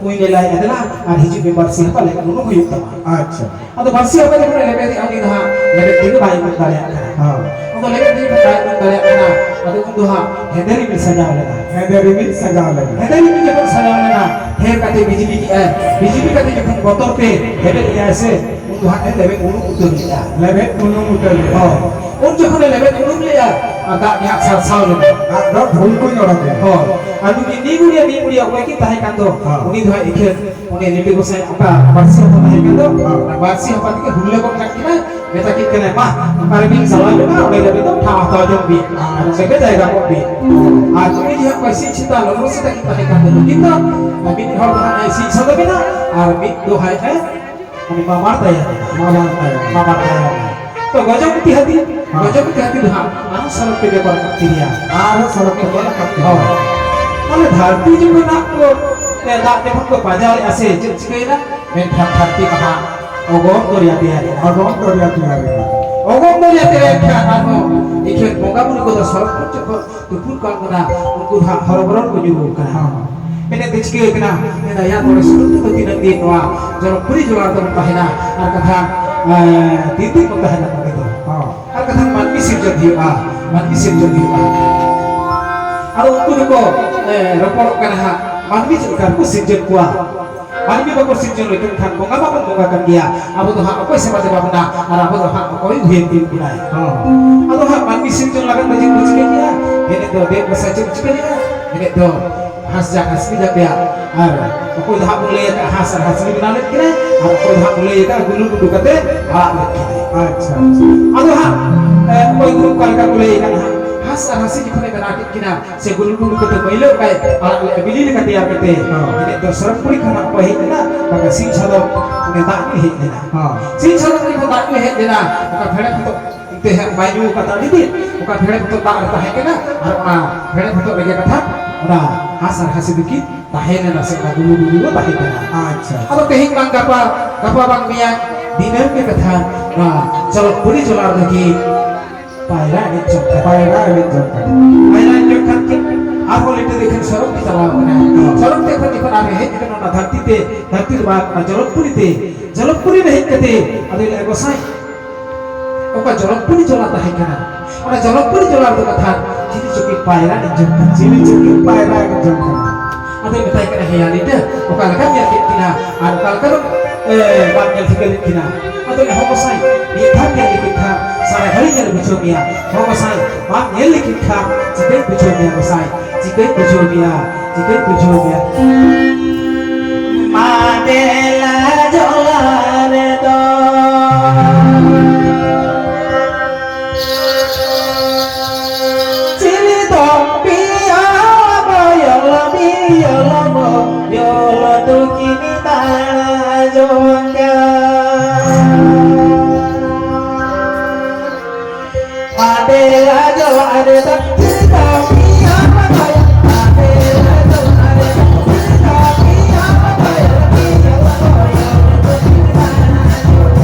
ᱠᱩᱸᱧ ᱞᱮ ᱞᱟᱭ ᱮᱫᱟ, ᱟᱨ ᱦᱤᱡᱩᱜ ᱢᱮ ᱵᱟᱹᱨᱥᱤ ᱦᱟᱯᱟ ᱞᱮᱵᱮᱫ ᱩᱰᱩᱠ ᱦᱩᱭᱩᱜ ᱛᱟᱢᱟ᱾ ᱟᱪᱪᱷᱟ᱾ ᱟᱫᱚ ᱵᱟᱹᱨᱥᱤ ᱦᱟᱯᱟ ᱡᱚᱠᱷᱚᱱ ᱞᱮᱵᱮᱫ ᱮᱫᱟ, ᱩᱱᱤ ᱫᱚ ᱦᱟᱸᱜ ᱞᱮᱵᱮᱫ ᱛᱮᱜᱮ ᱵᱟᱭ ᱩᱰᱩᱠ ᱫᱟᱲᱮᱭᱟᱜ ᱠᱟᱱᱟ᱾ ᱦᱮᱸ᱾ ᱟᱫᱚ ᱞᱮᱵᱮᱫ ᱛᱮᱜᱮ ᱵᱟᱭ ᱩᱰᱩᱠ ᱫᱟᱲᱮᱭᱟᱜ ᱠᱟᱱᱟ, ᱟᱫᱚ ᱩᱱ ᱫᱚ ᱦᱟᱸᱜ ᱦᱮᱸᱫᱮ ᱨᱤᱢᱤᱞ ᱥᱟᱡᱟᱣ ᱞᱮᱱᱟ᱾ ᱦᱮᱸᱫᱮ ᱨᱤᱢᱤᱞ ᱥᱟᱡᱟᱣ ᱞᱮᱱᱟ᱾ ᱦᱮᱸᱫᱮ ᱨᱤᱢᱤᱞ ᱡᱚᱠᱷᱚᱱ ᱥᱟᱡᱟᱣ ᱞᱮᱱᱟ, ᱰᱷᱮᱨ ᱠᱟᱛᱮ ᱵᱤᱡᱽᱞᱤ ᱠᱮᱜᱼᱟᱭ᱾ ᱵᱤᱡᱽᱞᱤ ᱠᱟᱛᱮ ᱡᱚᱠᱷᱚᱱ ᱵᱚᱛᱚᱨ ᱛᱮ ᱞᱮᱵᱮᱫ ᱮᱫᱟᱭ ᱥᱮ, ᱩᱱ ᱫᱚ ᱦᱟᱸᱜ ᱮ ᱞᱮᱵᱮᱫ ᱩᱰᱩᱠ ᱩᱛᱟᱹᱨ ᱞᱮᱫᱟ᱾ ᱞᱮᱵᱮᱫ ᱩᱰᱩᱠ ᱩᱛᱟᱹᱨ ᱞᱮᱫᱟ᱾ ᱦᱳᱭ᱾ ᱩᱱ ᱡᱚᱠᱷᱚᱱ ᱮ ᱞᱮᱵᱮᱫ ᱩᱰᱩᱠ ᱞᱮᱫᱟ, ᱟᱨ ᱫᱟᱜ ᱜᱮ ᱦᱟᱸᱜ ᱥᱟᱨᱥᱟᱣ ᱞᱮᱱᱟ᱾ ᱫᱟᱜ ᱫᱚ ᱰᱷᱩᱞ ᱠᱚ ᱧᱚᱨ ᱟᱫᱮᱭᱟ᱾ ᱦᱳᱭ᱾ ᱟᱨ ᱱᱩᱠᱤᱱ ᱱᱤᱜᱩᱲᱤᱭᱟᱹ ᱱᱤᱜᱩᱲᱤᱭᱟᱹ ᱚᱠᱚᱭ ᱠᱤᱱ ᱛᱟᱦᱮᱸ ᱠᱟᱱ ᱫᱚ, ᱦᱮᱸ᱾ ᱩᱱᱤ ᱫᱚ ᱦᱟᱸᱜ ᱮᱠᱷᱮᱱ ᱚᱱᱮ ᱞᱤᱴᱟᱹ ᱜᱚᱸᱥᱟᱭ ᱚᱠᱟ ᱵᱟᱹᱨᱥᱤ ᱦᱚᱯᱚᱱ ᱛᱟᱦᱮᱸ ᱠᱟᱱ ᱫᱚ, ᱦᱮᱸ᱾ ᱚᱱᱟ ᱵᱟᱹᱨᱥᱤ ᱦᱚᱯᱚᱱ ᱛᱮᱠᱤᱱ ᱦᱩᱞᱟᱹ ᱜᱚᱫ ᱠᱟᱜ ᱠᱤᱱᱟ, ᱢᱮᱛᱟ ᱠᱤᱱ ᱠᱟᱱᱟᱭ, "ᱢᱟ, ᱚᱠᱟ ᱨᱮᱵᱤᱱ ᱪᱟᱞᱟᱣ ᱞᱮᱱᱟ, ᱚᱸᱰᱮ ᱜᱮ ᱟᱹᱵᱤᱱ ᱫᱚ ᱴᱷᱟᱶ ᱦᱟᱛᱟᱣ ᱡᱚᱝ ᱵᱤᱱ, ᱟᱨ ᱚᱸᱰᱮ ᱜᱮ ᱡᱟᱭᱜᱟ ᱠᱚᱜ ᱵᱤᱱ᱾ ᱟᱨ ᱱᱩᱭ ᱡᱟᱦᱟᱸ ᱠᱚᱭ ᱥᱤᱧ ᱥᱮᱛᱟ ᱞᱚᱞᱚ ᱥᱮᱛᱟ ᱠᱤᱱ ᱛᱟᱦᱮᱸ ᱠᱟᱱ ᱫᱚ, ᱱᱩᱠᱤᱱ ᱫᱚ ᱢᱤᱫ ᱦᱚᱲ ᱫᱚ ᱦᱟᱸᱜ ᱮ ᱥᱤᱧ ᱥᱟᱫᱚ ᱵᱤᱱᱟ, ᱟᱨ ᱢᱤᱫ ᱫᱚ ᱦᱟᱸᱜ ᱮ ᱩᱱᱤ ᱢᱟᱢᱟᱨ ᱛᱟᱭᱟ ᱢᱮᱱᱟᱜᱼᱟ᱾ ᱢᱟᱢᱟᱨ ᱛᱟᱭᱟ᱾ ᱢᱟᱢᱟᱨ ᱛᱟᱭᱟ ᱢᱮᱱᱟᱜᱼᱟ᱾ ᱛᱚ ᱜᱚᱡᱚᱢᱩᱛᱤ ᱦᱟᱹᱛᱤ, ᱦᱮᱸ᱾ ᱜᱚᱡᱚᱢᱩᱛᱤ ᱦᱟᱹᱛᱤ ᱫᱚ ᱦᱟᱸᱜ ᱟᱨᱦᱚᱸ ᱥᱚᱲᱚᱠ ᱛᱮ ᱵᱮᱵᱚᱦᱟᱨ ᱠᱟᱜ ᱠᱮᱫᱮᱭᱟ᱾ ᱟᱨᱦᱚᱸ ᱥᱚᱲᱚᱠ ᱛᱮ ᱵᱚᱞᱚ ᱠᱟᱜ ᱠᱮᱫᱮᱭᱟ᱾ ᱦᱳᱭ᱾ ᱛᱟᱦᱞᱮ ᱫᱷᱟᱹᱨᱛᱤ ᱡᱚᱠᱷᱚᱱ ᱦᱟᱸᱜ ᱠᱚ, ᱮ, ᱫᱟᱜ ᱡᱚᱠᱷᱚᱱ ᱠᱚ ᱯᱟᱸᱡᱟᱣᱮᱫᱼᱟ ᱥᱮ ᱪᱮᱫ ᱪᱤᱠᱟᱹᱭᱮᱱᱟ? ᱢᱮᱱᱠᱷᱟᱱ ᱫᱷᱟᱹᱨᱛᱤ ᱢᱟ ᱦᱟᱸᱜ ᱚᱜᱚᱢ ᱫᱚᱨᱭᱟ ᱛᱮᱭᱟᱨᱮᱱᱟ᱾ ᱚᱜᱚᱢ ᱫᱚᱨᱭᱟ ᱛᱮᱭᱟᱨᱮᱱᱟ᱾ ᱚᱜᱚᱢ ᱫᱚᱨᱭᱟ ᱛᱮᱭᱟᱨ ᱠᱷᱟᱱ ᱟᱨᱦᱚᱸ ᱮᱠᱷᱮᱱ ᱵᱚᱸᱜᱟ ᱵᱩᱨᱩ ᱠᱚᱫᱚ ᱥᱚᱲᱚᱠ ᱠᱚ ᱪᱚᱠᱚ ᱛᱩᱯᱩᱫ ᱠᱟᱜ ᱠᱟᱱᱟ, ᱩᱱᱠᱩ ᱫᱚ ᱦᱟᱸᱜ ᱦᱚᱨᱚᱵᱚᱨᱚ ᱠᱚ ᱧᱩᱨᱩ ᱠᱟᱱᱟ᱾ ᱦᱚᱸ᱾ ᱢᱮᱱᱮᱫ ᱫᱚ ᱪᱤᱠᱟᱹ ᱠᱟᱱᱟ? ᱢᱮᱱᱫᱟ, "ᱭᱟ ᱱᱚᱰᱮ ᱥᱩᱫᱷᱩ ᱫᱚ ᱛᱤᱱᱟᱹᱜ ᱫᱤᱱ ᱱᱚᱣᱟ ᱡᱚᱱᱚᱢᱯᱩᱨᱤ ᱡᱚᱞᱟ ᱨᱮᱫᱚ ᱵᱚᱱ ᱛᱟᱦᱮᱱᱟ, ᱟᱨ ᱠᱟᱛᱷᱟ, ᱮᱸ, ᱛᱤᱱ ᱫᱤᱱ ᱵᱚᱱ ᱛᱟᱦᱮᱱᱟ ᱱᱚᱰᱮ ᱫᱚ?" ᱦᱚᱸ᱾ ᱟᱨ ᱠᱟᱛᱷᱟ ᱢᱟᱹᱱᱢᱤ ᱥᱤᱨᱡᱚᱱ ᱦᱩᱭᱩᱜᱼᱟ, ᱢᱟᱹᱱᱢᱤ ᱥᱤᱨᱡᱚᱱ ᱦᱩᱭᱩᱜᱼᱟ᱾ ᱟᱫᱚ ᱩᱱᱠᱩ ᱫᱚᱠᱚ, ᱮᱸ, ᱨᱚᱯᱚᱲᱚᱜ ᱠᱟᱱᱟ ᱦᱟᱸᱜ, ᱢᱟᱹᱱᱢᱤ ᱪᱮᱫ ᱞᱮᱠᱟ ᱨᱮᱠᱚ ᱥᱤᱨᱡᱚᱱ ᱠᱚᱣᱟ? ᱢᱟᱹᱱᱢᱤ ᱵᱟᱠᱚ ᱥᱤᱨᱡᱚᱱ ᱞᱮᱠᱚ ᱠᱷᱟᱱ ᱵᱚᱸᱜᱟ ᱢᱟᱵᱚᱱ ᱵᱚᱸᱜᱟ ᱠᱟᱱ ᱜᱮᱭᱟ, ᱟᱵᱚ ᱫᱚ ᱦᱟᱸᱜ ᱚᱠᱚᱭ ᱥᱮᱵᱟ ᱫᱮᱵᱟ ᱵᱚᱱᱟ ᱟᱨ ᱟᱵᱚ ᱫᱚ ᱦᱟᱸᱜ ᱚᱠᱚᱭ ᱩᱭᱦᱟᱹᱨ ᱛᱤᱭᱳᱜ ᱵᱚᱱᱟᱭ? ᱦᱚᱸ᱾ ᱟᱫᱚ ᱦᱟᱸᱜ ᱢᱟᱹᱱᱢᱤ ᱥᱤᱨᱡᱚᱱ ᱞᱟᱹᱜᱤᱫ ᱫᱚ ᱪᱮᱫ ᱠᱚ ᱪᱤᱠᱟᱹ ᱠᱮᱜᱼᱟ? ᱮᱱᱮᱡ ᱫᱚ ᱫᱮᱵ ᱜᱚᱸᱥᱟᱭ ᱪᱮᱫ ᱠᱚ ᱪᱤᱠᱟᱹ ᱞᱮᱜᱼᱟ? ᱮᱱᱮᱡ ᱫᱚ ᱦᱟᱸᱥ ᱡᱟᱝ ᱦᱟᱸᱥᱞᱤ ᱡᱟᱝ ᱨᱮᱭᱟᱜ, ᱟᱨ ᱚᱠᱚᱭ ᱫᱚ ᱦᱟᱸᱜ ᱵᱚᱱ ᱞᱟᱹᱭ ᱟᱠᱟᱫ ᱦᱟᱸᱥ ᱟᱨ ᱦᱟᱸᱥᱞᱤ ᱵᱮᱱᱟᱣ ᱞᱮᱫ ᱠᱤᱱᱟᱹᱭ, ᱟᱨ ᱚᱠᱚᱭ ᱫᱚ ᱦᱟᱸᱜ ᱵᱚᱱ ᱞᱟᱹᱭ ᱟᱠᱟᱫ ᱜᱩᱞᱩ ᱜᱩᱰᱩ ᱠᱟᱛᱮ ᱟᱲᱟᱜ ᱞᱮᱫ ᱠᱤᱱᱟᱹᱭ᱾ ᱟᱪᱪᱷᱟ, ᱟᱪᱪᱷᱟ᱾ ᱟᱫᱚ ᱦᱟᱸᱜ, ᱮ, ᱚᱠᱚᱭ ᱫᱚ ᱚᱠᱟ ᱞᱮᱠᱟ ᱠᱚ ᱞᱟᱹᱭ ᱟᱠᱟᱫ ᱦᱟᱸᱜ, ᱦᱟᱸᱥ ᱟᱨ ᱦᱟᱹᱥᱤ ᱡᱚᱠᱷᱚᱱᱮ ᱵᱮᱱᱟᱣ ᱠᱮᱫ ᱠᱤᱱᱟ, ᱥᱮ ᱜᱩᱞᱩ ᱜᱩᱞᱩ ᱠᱟᱛᱮ ᱢᱟᱹᱭᱞᱟᱹ ᱠᱟᱭ ᱟᱲᱟᱜ ᱞᱮ ᱵᱤᱞᱤ ᱞᱮᱠᱟ ᱛᱮᱭᱟᱨ ᱠᱟᱛᱮ, ᱦᱚᱸ᱾ ᱮᱱᱮᱡ ᱫᱚ ᱥᱚᱨᱚᱜᱽᱯᱩᱨᱤ ᱠᱷᱚᱱᱟᱜ ᱚᱠᱚᱭ ᱦᱮᱡ ᱞᱮᱱᱟ? ᱵᱟᱝᱟ, ᱥᱤᱧ ᱥᱟᱫᱚᱢ ᱩᱱᱤ ᱫᱟᱜ ᱧᱩᱭ ᱦᱮᱡ ᱞᱮᱱᱟ᱾ ᱦᱚᱸ᱾ ᱥᱤᱧ ᱥᱟᱫᱚᱢ ᱩᱱᱤ ᱫᱚ ᱫᱟᱜ ᱧᱩᱭ ᱦᱮᱡ ᱞᱮᱱᱟ, ᱚᱠᱟ ᱯᱷᱮᱲᱮ ᱯᱷᱚᱛᱚᱜ ᱛᱮ ᱦᱟᱸᱜ ᱵᱟᱭ ᱧᱩ ᱟᱠᱟᱫᱟ ᱟᱹᱰᱤ ᱫᱤᱱ, ᱚᱠᱟ ᱯᱷᱮᱲᱮ ᱯᱷᱚᱛᱚᱜ ᱫᱟᱜ ᱨᱮ ᱛᱟᱦᱮᱸ ᱠᱟᱱᱟ, ᱟᱨ ᱚᱱᱟ ᱯᱷᱮᱲᱮ ᱯᱷᱚᱛᱚᱜ ᱨᱮᱜᱮ ᱠᱟᱛᱷᱟ ᱚᱱᱟ ᱦᱟᱸᱥ ᱟᱨ ᱦᱟᱹᱥᱤ ᱫᱚᱠᱤᱱ ᱛᱟᱦᱮᱸ ᱞᱮᱱᱟ, ᱥᱮ ᱚᱱᱟ ᱜᱩᱞᱩ ᱜᱩᱞᱩ ᱫᱚ ᱛᱟᱦᱮᱸ ᱠᱟᱱᱟ᱾ ᱟᱪᱪᱷᱟ᱾ ᱟᱫᱚ ᱛᱮᱦᱮᱧ ᱵᱟᱝ ᱜᱟᱯᱟ, ᱜᱟᱯᱟ ᱵᱟᱝ ᱢᱮᱭᱟᱝ, ᱫᱤᱱᱟᱹᱢ ᱜᱮ ᱠᱟᱛᱷᱟ ᱱᱚᱣᱟ ᱪᱚᱨᱚᱠ ᱯᱩᱨᱤ ᱡᱚᱞᱟ ᱨᱮᱫᱚ ᱠᱤᱱ ᱯᱟᱭᱨᱟ ᱮᱱᱮᱡ ᱡᱚᱝ ᱠᱟᱱᱟ᱾ ᱯᱟᱭᱨᱟ ᱮᱱᱮᱡ ᱡᱚᱝ ᱠᱟᱱᱟ᱾ ᱯᱟᱭᱨᱟ ᱮᱱᱮᱡ ᱡᱚᱝ ᱠᱷᱟᱱ ᱠᱤᱱ ᱟᱨᱦᱚᱸ ᱞᱤᱴᱟᱹ ᱫᱮᱠᱷᱟᱱ ᱥᱚᱨᱚᱜ ᱛᱮ ᱪᱟᱞᱟᱣ ᱠᱟᱱᱟ᱾ ᱦᱚᱸ᱾ ᱥᱚᱨᱚᱜ ᱛᱮ ᱠᱷᱚᱱ ᱡᱚᱠᱷᱚᱱ ᱟᱨᱦᱚᱸ ᱦᱮᱡ ᱟᱠᱟᱱᱟ ᱚᱱᱟ ᱫᱷᱟᱹᱨᱛᱤ ᱛᱮ, ᱫᱷᱟᱹᱨᱛᱤ ᱫᱚ ᱵᱟᱝ, ᱚᱱᱟ ᱡᱚᱞᱚᱠᱯᱩᱨᱤ ᱛᱮ, ᱡᱚᱞᱚᱠᱯᱩᱨᱤ ᱨᱮ ᱦᱮᱡ ᱠᱟᱛᱮ ᱟᱫᱚᱭ ᱞᱟᱹᱭᱟ, "ᱜᱚᱸᱥᱟᱭ, ᱚᱠᱟ ᱡᱚᱞᱚᱠᱯᱩᱨᱤ ᱡᱚᱞᱟ ᱛᱟᱦᱮᱸ ᱠᱟᱱᱟ, ᱚᱱᱟ ᱡᱚᱞᱚᱠᱯᱩᱨᱤ ᱡᱚᱞᱟ ᱨᱮᱫᱚ ᱠᱟᱛᱷᱟ ᱪᱤᱞᱤ ᱪᱚᱠᱤ ᱯᱟᱭᱨᱟ ᱮᱱᱮᱡ ᱡᱚᱝ ᱠᱟᱱᱟ, ᱪᱤᱞᱤ ᱪᱚᱠᱤ ᱯᱟᱭᱨᱟ ᱮᱱᱮᱡ ᱡᱚᱝ ᱠᱟᱱᱟ?" ᱟᱫᱚᱭ ᱢᱮᱛᱟᱭ ᱠᱟᱱᱟ, "ᱦᱮᱸᱭᱟ ᱞᱤᱴᱟᱹ, ᱚᱠᱟ ᱞᱮᱠᱟᱢ ᱧᱮᱞ ᱠᱮᱫ ᱠᱤᱱᱟ ᱟᱨ ᱚᱠᱟ ᱞᱮᱠᱟ ᱫᱚ, ᱮ, ᱵᱟᱢ ᱧᱮᱞ ᱴᱷᱤᱠᱟᱹ ᱞᱮᱫ ᱠᱤᱱᱟ?" ᱟᱫᱚ ᱞᱟᱹᱭᱟ, "ᱦᱚᱸ ᱜᱚᱸᱥᱟᱭ, ᱢᱤᱫ ᱫᱷᱟᱣ ᱧᱮᱞ ᱞᱮᱠᱤᱱ ᱠᱷᱟᱱ ᱥᱟᱨᱟ ᱜᱷᱟᱹᱲᱤ ᱧᱮᱞ ᱵᱩᱡᱷᱟᱹᱣ ᱢᱮᱭᱟ᱾ ᱦᱚᱸ ᱜᱚᱸᱥᱟᱭ, ᱵᱟᱢ ᱧᱮᱞ ᱞᱮᱠᱤᱱ ᱠᱷᱟᱱ ᱪᱤᱠᱟᱹᱧ ᱵᱩᱡᱷᱟᱹᱣ ᱢᱮᱭᱟ ᱜᱚᱸᱥᱟᱭ, ᱪᱤᱠᱟᱹᱧ ᱵᱩᱡᱷᱟᱹᱣ ᱢᱮᱭᱟ, ᱪᱤᱠᱟᱹᱧ ᱵᱩᱡᱷᱟᱹᱣ ᱢᱮᱭᱟ?" ᱢᱟᱫᱮᱞᱟ ᱡᱚᱞᱟ ᱨᱮᱫᱚ ᱪᱤᱞᱤ ᱫᱚ ᱯᱤᱭᱟ ᱵᱚᱭᱚᱞ, ᱵᱤᱭᱚᱞ ᱵᱚᱭᱚᱞ ᱫᱩᱠᱤᱱ ᱫᱟᱬᱟ ᱡᱚᱝᱟ᱾ ᱟᱫᱮ ᱟᱡᱚ ᱟᱫᱮ ᱫᱚ ᱪᱤᱞᱤ ᱫᱚ ᱯᱤᱭᱟ ᱵᱚᱭᱚᱞ, ᱟᱫᱮ ᱟᱡᱚ ᱟᱫᱮ ᱫᱚ ᱪᱤᱞᱤ ᱫᱚ ᱯᱤᱭᱟ ᱵᱚᱭᱚᱞ, ᱵᱤᱭᱚᱞ ᱵᱚᱭᱚᱞ ᱫᱩᱠᱤᱱ ᱫᱟᱬᱟ ᱡᱚᱝᱟ᱾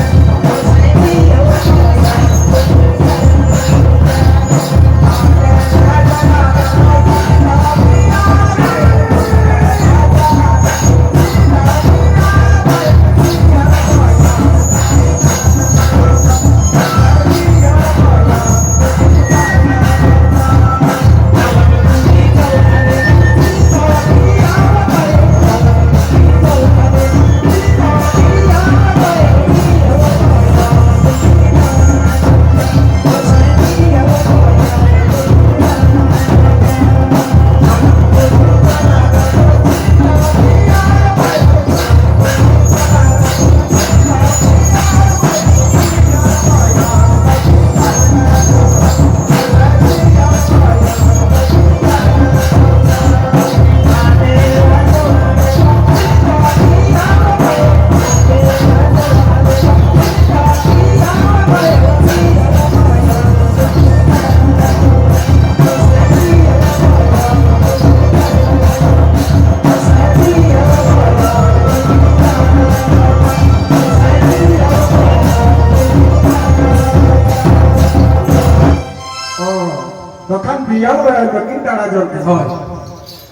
ᱯᱤᱭᱟᱞ ᱵᱟᱭᱟᱞ ᱵᱟᱹᱠᱤᱱ ᱫᱟᱬᱟ ᱡᱚᱝ ᱠᱟᱱᱟ᱾ ᱦᱳᱭ᱾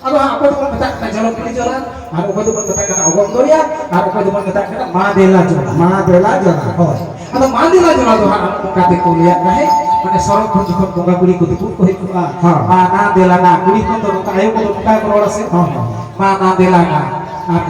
ᱟᱫᱚ ᱦᱟᱸᱜ ᱚᱠᱚᱭ ᱫᱚᱵᱚᱱ ᱢᱮᱛᱟᱜ ᱠᱟᱱᱟ ᱡᱚᱞᱚᱠᱯᱩᱨᱤ ᱡᱚᱞᱟ, ᱟᱨ ᱚᱠᱚᱭ ᱫᱚᱵᱚᱱ ᱢᱮᱛᱟᱜ ᱠᱟᱱᱟ ᱚᱜᱚᱢ ᱫᱚᱨᱭᱟ, ᱟᱨ ᱚᱠᱚᱭ ᱫᱚᱵᱚᱱ ᱢᱮᱛᱟᱜ ᱠᱟᱱᱟ ᱢᱟ ᱫᱮᱞᱟ ᱡᱚᱞᱟ᱾ ᱦᱳᱭ᱾ ᱟᱫᱚ ᱢᱟ ᱫᱮᱞᱟ ᱡᱚᱞᱟ ᱫᱚ ᱦᱟᱸᱜ ᱚᱱᱠᱟ ᱛᱮᱠᱚ ᱞᱟᱹᱭᱟᱜ ᱛᱟᱦᱮᱸᱫ, ᱢᱟᱱᱮ ᱥᱚᱨᱚᱜ ᱠᱷᱚᱱ ᱡᱚᱠᱷᱚᱱ ᱵᱚᱸᱜᱟ ᱠᱩᱲᱤ ᱠᱚ ᱫᱩᱯᱩᱜ ᱠᱚ ᱦᱮᱡ ᱠᱚᱜᱼᱟ, ᱦᱮᱸ᱾ ᱢᱟ ᱱᱟ ᱫᱮᱞᱟ ᱱᱟ, ᱠᱩᱲᱤ ᱦᱚᱯᱚᱱ ᱫᱚ ᱱᱚᱝᱠᱟ, ᱟᱭᱳ ᱠᱚᱫᱚ ᱱᱚᱝᱠᱟ ᱠᱚ ᱨᱚᱲᱟ ᱥᱮ, ᱦᱮᱸ, ᱦᱮᱸ᱾ ᱢᱟ ᱱᱟ ᱫᱮᱞᱟ ᱱᱟ᱾ ᱟᱨ